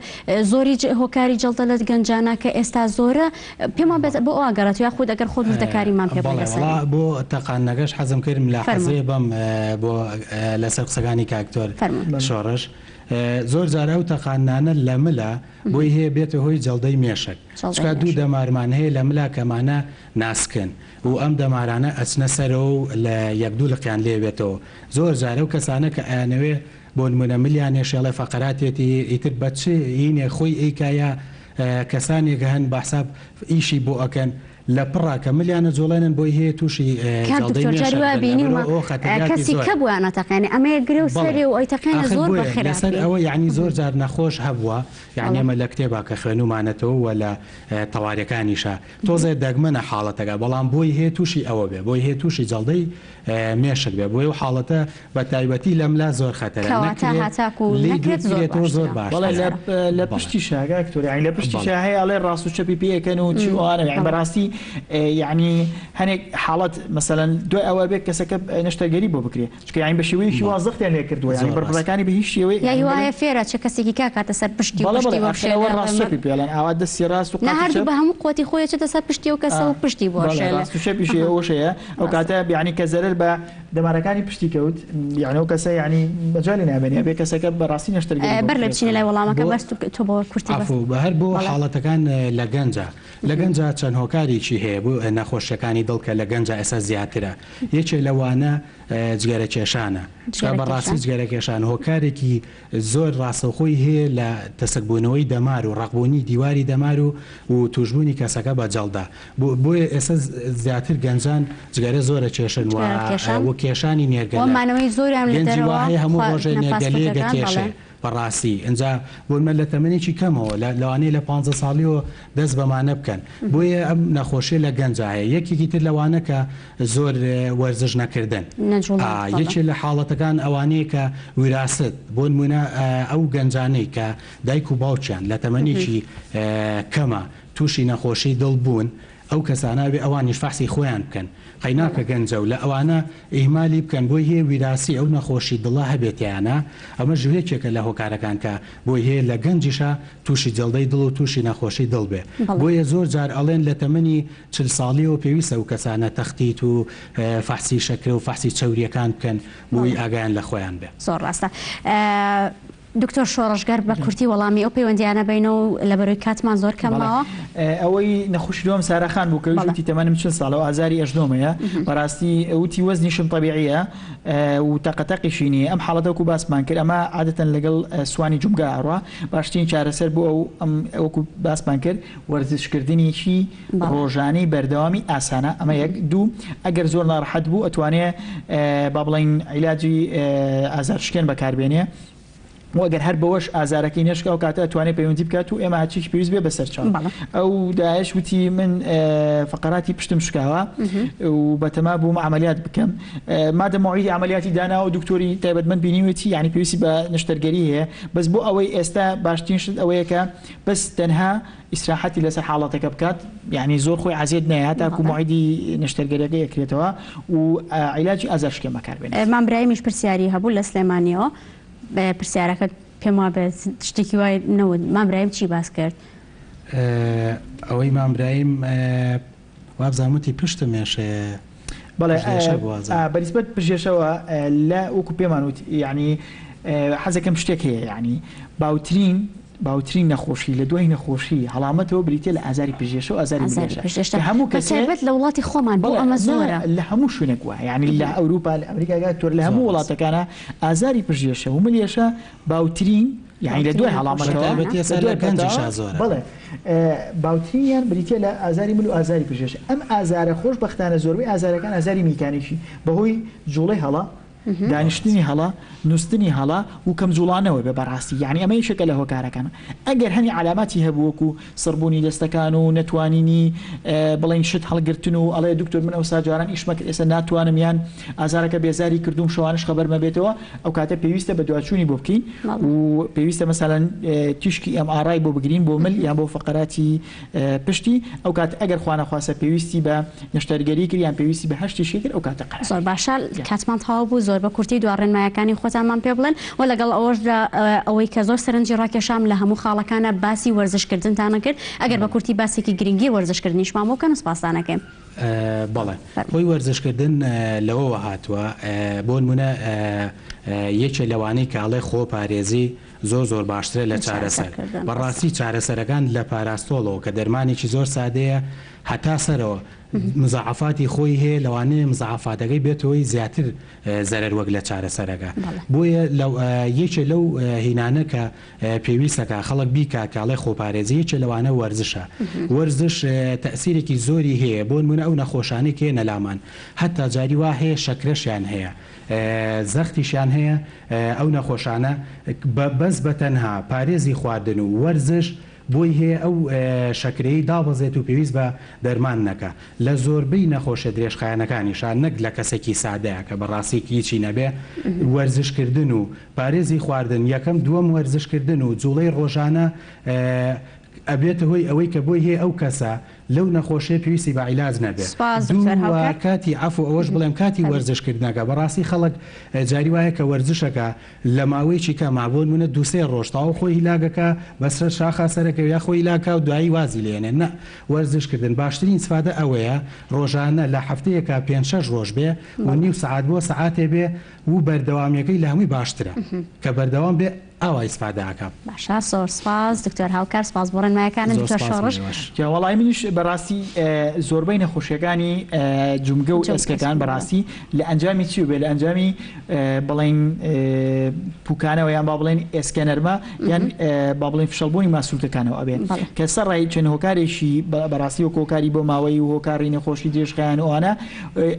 زۆری هۆکاری جەڵتە لە گەنجانە کە ئێستا زۆرە پێم وابێت بۆ ئەوە گەڕێتەوە یاخود ئەگەر خۆت وردەکاریمان پێ بڵێی بەڵێ لەسەری. وەڵا بۆ تەقاندنەکەش حەزم کرد فەرموو. ملاحەزەیە بەم بۆ لەسەر قسەکانی کاک دکتۆر فەرموو. شۆڕش زۆر جار ئەو تەقاندنانە لە ملە بۆی هەیە بێتە هۆی جەڵدەی مێشک جەڵدەی چونکە دوو مێشک. دەمارمان هەیە لە ملا کەمانە ناسکن و ئەم دەمارانە ئەچنە سەرەوە و لە یەک دوو لقیان لێ بێتەوە زۆر جار ئەو کەسانە کە ئەیانەوێ بۆ نمونە ملیان ئێشێڵێ فەقەراتێتی ئیتر بە چ هینێک خۆی ئەیکا یا کەسانێک هەن بە حساب ئیشی بۆ ئەکەن لە پڕا کە ملیان ئەجوڵێنن بۆی هەیە توشی کاک جەڵدەی دکتۆر جاری مێشک وایە بن بینیومە لەبەرئەوە ئەوە خەتەریاتی کەسی زۆرە کە بۆیان ئەتەقێنێ ئەمەیە گرێ و بەڵێ سەرێ و ئەیتەقێنێ ئاخر زۆر بە بۆیە لەسەر خراپی ئەوە یەعنی زۆر جار نەخۆش هەبووە یەعنی بەڵێ. ئێمە لە کتێبا کە خوێنومانەتەوە وە لە تەوارەکانیشا تۆزێ دەگمەنە حاڵەتەکە بەڵام بۆی هەیە توشی ئەوە بێ بۆی هەیە توشی جەڵدەی مێشک بێ بۆیە ئەو حاڵەتە بە تایبەتی لەملا زۆر خەتەرە کەواتە نەکرێ هاتاکو لێی دوور نەکرێت زۆر بکرێتەوە زۆر باشترە. بەڵێ لە باشترە لە بەڵێ. پشتیشا کاک دکتۆر یانی لە بەڵێ. پشتیشا هەیە ئەڵێ ڕاست و چەپی پێ ئەکەن و چی و ئەوانە یانی بەڵێ. بەڕاستی یانی هەنێک حاڵەت مەسەلەن دوای ئەوە بێ کەسەکە نەشتەرگەری بۆ بکرێ چونکە یانی بە شێوەیەکی وا بەڵێ زەختیان لێ کردووە یانی زۆر ڕاستە. بڕبڕەکانی بە هیچ شێوەیەک یا یانی هیوا بڵێ هەیە فێرە چ کەسێکی کا کاتە سەر پشتی و بەڵێ پشتی بەڵێ ئاخر ئەوە وەشێنێ ڕاست چەپی پێ ئەڵێن ئاوا دەستی ڕاست و نا قاچی هەردوو چەپ بە هەموو قوتی خۆی ئەچێتە سەر پشتی ئەو کەسە ئا و پشتی بەڵێ بۆشێنێ ڕاست و چەپیش ئەها ئەوەش هەیە ئەو ڕاستە. کاتە یانی کە زەرەر بە دەمارەکانی پشتی کەوت یانی ئەو کەسە یانی مەجالی نامێنێ ئەبێ کەسەکە بەڕاستی نەشتەرگەری بۆ بەر لە بکرێت. بچینە لای وەڵامەکە بۆ بەس تۆ بۆ کورتی بەس عەفو هەر بۆ بەڵێ. حاڵەتەکان لە گەنجا لە گەنجا چەند هۆکارێکی هەیە بۆ نەخۆشیەکانی دڵ کە لە گەنجا ئێستا زیاترە یەکێ لەوانە جگەرە کێشانە چونکە بەڕاستی جگەرەکێشان. جگەرە کێشان هۆکارێکی زۆر ڕاستەوخۆی هەیە لە تەسکبوونەوەی دەمار و ڕەقبوونی دیواری دەمار و و تووشبوونی کەسەکە بە جەڵدە بۆیە ئێستا زیاتر گەنجان جگەرە زۆر ئەکێشن و جگەرە کێشان و کێشانی و نێرگەلە مانەوەی زۆریان لە گەنجی وا دەرەوە هەیە هەموو ڕۆژێ خواردنە fast نێرگەلەیەک food ەکان ئەکێشێ بەڵێ. بەڕاستی ئینجا بۆنمە لە تەمەنێکی کەمەوە لە لەوانەیە لە پانزە ساڵیەوە دەست بەمانە بکەن بۆیە ئەم نەخۆشیە لە گەنجا هەیە یەکێکی تر لەوانە کە زۆر وەرزش نەکردن نەجوڵان ئا بەڵێ. یەکێ لە حاڵەتەکان ئەوانەیە کە ویراست بۆنمونە ئەو گەنجانەی کە دایک و باوکیان لە تەمەنێکی کەمە توشی نەخۆشی دڵ بوون ئەو کەسانە ئەبێ ئەوانیش فەحسی خۆیان بکەن قەیناکە گەنجە و لە ئەوانە ئیهمالی بکەن بۆی هەیە ویراسی ئەو نەخۆشی دڵە هەبێ تیایانا ئەمەش یەکێکە لە هۆکارەکان کە بۆی هەیە لە گەنجیشا توشی جەڵدەی دڵ و توشی نەخۆشی دڵ بێ بۆیە زۆر جار ئەڵێن لە تەمەنی 40 ساڵیەوە پێویستە ئەو کەسانە تەختیت و فەحسی شەکرە و فەحسی چەوریەکان بکەن بۆی ئاگایان لە خۆیان بێ. زۆر ڕاستە دکتۆر شۆڕشگەر بە کورتی وەڵامی ئەو پەیوەندیانە بەینەوە و لەبەرەوەی کاتمان زۆر کەم ماوە. ئەوەی نەخۆشی دووەم سارا خان بوو کە ئەویش وتی تەمەنم 40 ساڵە و ئازاری ئەژنۆم هەیە بەڕاستی وتی وەزنیشم تەبیعیە و تەقەتەقیشی نییە ئەم حاڵەتە وەکو باسمان کرد ئەمە عادەتەن لەگەڵ سوانی جومگە ئەڕوا باشترین چارەسەر بۆ ئەو ئەم وەکو باسمان کرد وەرزشکردنێکی ڕۆژانەی بەردەوامی ئاسانە ئەمە یەک دوو ئەگەر زۆر ناڕەحەت بوو ئەتوانێ با بڵێین عیلاجی ئازارشکێن بەکاربێنێ و ئەگەر هەر بەوەش ئازارەکەی نەشکا ئەو کاتە ئەتوانێ پەیوەندی بکات و ئێمە هەرچیکی پێویست بێ بەسەر چاو ئەو دایەش وتی من فقراتی پشتم شکاوە و بەتەما بووم عملیات بکەم مادە مەوعیدی عملیاتی داناوە دکتۆری تایبەتمەند بینیوێتی یعنی پێویستی بە نەشتەرگەری هەیە بەس بۆ ئەوەی ئێستا باشترین شت ئەوەیە کە بەس تەنها ئیسراحەتی لەسەر حاڵەتەکە بکات یانی زۆر خۆی عەزێت نەیە تاکو موعیدی نەشتەرگەریەکەی ئەکرێتەوە و عیلاجی ئازار شکێن بەکار بێنێت. مام برایمیش پرسیاری هەبوو لە سلێمانیەوە پرسیارەکەت پێم وابێت شتێکی وای نەوت مام برایم چی باس کرد؟ ئەوەی مام برایم وابزانم وتی پشتم ئێشێ بەڵێ پشتێشە بوو وابزانم. بەنیسبەت پشتێشەوە لە وەکو پێمان وت یانی حەزەکەم شتێک هەیە یانی باوترین. باوترین نەخۆشی لە دوای نەخۆشی هەڵامەتەوە بریتیە لە ئازاری پژێشە و ئازاری ملێشە کە هەموو کەسێ بەتایبەت لە وڵاتی خۆمان بۆ ئەمە زۆرە. لە هەموو شوێنێک وایە یانی لە ئەوروپا لە ئەمریکا کاک تۆر لە هەموو وڵاتەکانا ئازاری پژێشە و ملێشە باوترین یانی لە دوای هەڵامەتەوە لە دوای پەتاوە بەڵێ باوترینیان بریتیە لە ئازاری مل و ئازاری پژێشە ئەم ئازارە خۆشبەختانە زۆربەی ئازارەکان ئازاری میکانیکی بەهۆی جوڵەی هەڵە دانیشتنی هەڵە، نوستنی هەڵە و کەم جوڵانەوە بێ بەڕاستی یانی ئەمە یەکێکە لە هۆکارەکان ئەگەر هەنی عەلاماتی هەبوو وەکو سڕبوونی دەستەکان و نەتوانینی بڵێین شت هەڵگرتن و ئەڵێ دکتۆر من ئەوسا جاران ئیشمە کرد ئێستا ناتوانم یان ئازارەکە بێزاری کردووم شەوانەش خەبەرمە بێتەوە ئەو کاتە پێویستە بەدواچوونی بۆ بکەین و پێویستە مەسەلەن تیشکی MRI بۆ بگرین بۆ مل یان بۆ فەقەراتی پشتی، ئەو کات ئەگەر خوانەخواستە پێویستی بە نەشتەرگەری کرد یان پێویستی بە هەر شتێکی کرد ئەو کاتە قەرار. زۆر باشە کاتمان تەواو بوو زۆر بە کورتی دوا ڕێنمایەکانی خۆتانمان پێ بڵێن و لەگەڵ ئەوەشدا ئەوەی کە زۆر سەرنجی ڕاکێشام لە هەموو خاڵەکانا باسی وەرزش کردنتان کرد ئەگەر بە کورتی باسێکی گرنگی وەرزش کردنیشمان بۆ بکەن و سپاستان ئەکەین. بەڵێ هۆی وەرزش کردن لەوەوە هاتووە بۆ نمونە یەکێ لەوانەی کە ئەڵێ خۆ پارێزی زۆر زۆر باشترە لە چارەسەر. بەڕاستی چارەسەرەکان لە پاراستۆڵەوە کە دەرمانێکی زۆر سادەیە هەتا سەرەوە مزاعەفاتی خۆی هەیە لەوانەیە مزاعەفاتەکەی بێتەوەی زیاتر زەرەر وەک لە چارەسەرەکە بۆیە یەکێ لەو هینانە کە پێویستەکە خەڵک بیکا کە ئەڵێ خۆپارێزی یەکێ لەوانە وەرزشە وەرزش تەئسیرێکی زۆری هەیە بۆ نمونە ئەو نەخۆشانەی کە یەنە لامان هەتا جاری وا هەیە شەکرەشیان هەیە زەختیشیان هەیە ئەو نەخۆشانە بە بەس بە تەنها پارێزی خواردن و وەرزش بۆی هەیە ئەو شەکرەی دابەزێت و پێویست بە دەرمان نەکا لە زۆربەی نەخۆشە درێژخایەنەکانیشا نەک لە کەسێکی سادەیا کە بەڕاستی هیچی نەبێ وەرزش کردن و پارێزی خواردن یەکەم دووەم وەرزش کردن و جوڵەی ڕۆژانە ئەبێتە هۆی ئەوەی کە بۆی هەیە ئەو کەسە لەو نەخۆشیە پێویستی بە عیلاج نەبێ. سوپاس دوو دکتۆر و هاوکار. کاتی عەفو ئەوەش بڵێم کاتی فەرموو. وەرزش کردنەکە بەڕاستی خەڵک جاری وایە کە وەرزشەکە لە ماوەیەکی کەما بۆ نمونە دوو سێ ڕۆژ تەواو خۆی هیلاکەکا بەسەر شاخا سەرەکەوێ یا خۆی هیلاکا و دوایی وازی لێنێ نا وەرزش کردن باشترین ئیسفادە ئەوەیە ڕۆژانە لە هەفتەیەکا پێنج شەش ڕۆژ بێ و بەڵێ. نیو سەعات بۆ سەعاتێ بێ و بەردەوامیەکەی لە هەمووی باشترە کە بەردەوام بێ ئاوا ئیسفادە ئەکا. باشە زۆر سپاس دکتۆر هاوکار سپاس بۆ ڕێنمایەکانت زۆر دکتۆر سپاس بۆ شۆڕش. ئێوەش. جا وەڵایی منیش بەڕاستی زۆربەی نەخۆشیەکانی جومگە و ئێسکەکان بەڕاستی لە ئەنجامی چی بێ لە ئەنجامی بڵێین پوکانەوە یان با بڵێن ئێسکە نەرمە یان با بڵێن فشەڵبوونی ماسولکەکانەوە ئەبێ کە سەرڕای چەند هۆکارێکی بەڕاستی وەک هۆکاری بۆ ماوەی و هۆکاری نەخۆشی درێژخایەن و ئەوانە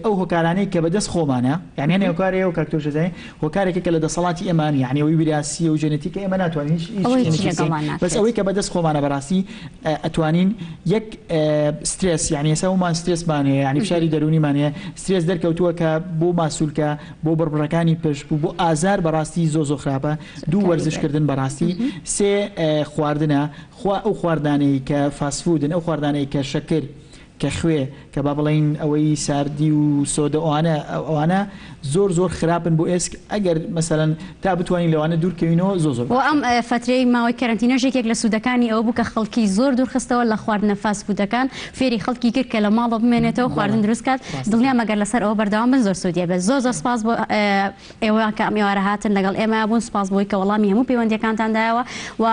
ئەو هۆکارانەی کە بەدەست خۆمانە یان هەنێ هۆکار هەیە و کاک تۆش دەزانی هۆکارێکە کە لە دەسەڵاتی ئێمە نیە یانی ئەوەی ویراسیە و جێنێتیکە ئێمە ناتوانین هیچ هیچ ئەوە هیچی شتێکی بکەین لەگەڵمان بەس ناکرێت. ئەوەی کە بەدەست خۆمانە بەڕاستی ئەتوانین یەک سترێس یانی ئێستا هەموومان سترێسمان هەیە یانی فشاری دەروونیمان هەیە سترێس دەرکەوتووە کە بۆ ماسولکە بۆ بڕبڕەکانی پشت و بۆ ئازار بەڕاستی زۆر زۆر خراپە زۆر دوو وەرزش کاریگەرە. کردن بەڕاستی سێ خواردنە خوا ئەو خواردنانەی کە fast food ن ئەو خواردنانەی کە شەکر کە خوێ کە با بڵێین ئەوەی ساردی و سۆدە ئەوانە ئەوانە زۆر زۆر خراپن بۆ ئێسک ئەگەر مەسەلەن تا بتوانین لەوانە دوور کەوینەوە زۆر زۆر وە باشە. ئەم فەترەی ماوەی کەرەنتینەش یەکێک لە سوودەکانی ئەوە بوو کە خەڵکی زۆر دوور خستەوە لە خواردنە fast food ەکان فێری خەڵکی کرد کە لە ماڵەوە بمێنێتەوە خواردن بەڵێ دروست کات ڕاستەکەی. دڵنیام ئەگەر لەسەر ئەوە بەردەوام بن زۆر سوودی ئەبێت زۆر زۆر سپاس بۆ ئێوە کە ئەم ئێوارە هاتن لەگەڵ ئێمە بوون سپاس بۆی کە وەڵامی هەموو پەیوەندیەکانتان دایەوە و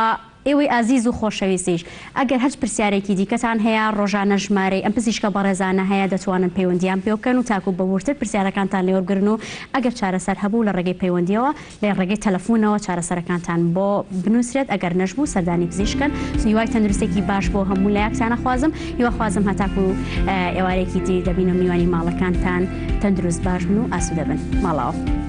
ئێوەی ئازیز و خۆشەویستیش ئەگەر هەچ پرسیارێکی دیکەتان هەیە ڕۆژانە ژمارەی ئەم پزیشکە بەڕێزانە هەیە دەتوانن پەیوەندیان پێوە بکەن و تاکو بە وردتر پرسیارەکانتان لێوەربگرن و ئەگەر چارەسەر هەبوو لە ڕێگەی پەیوەندیەوە لە ڕێگەی تەلەفونەوە چارەسەرەکانتان بۆ بنوسرێت ئەگەر نەشبوو سەردانی پزیشکن هیوای تەندروستێکی باش بۆ هەموو لایەکتان ئەخوازم هیواخوازم هەتاکو ئێوارێکی دی دەبینە میوانی ماڵەکانتان تەندروست باش بن و ئاسوودە بن ماڵاوە.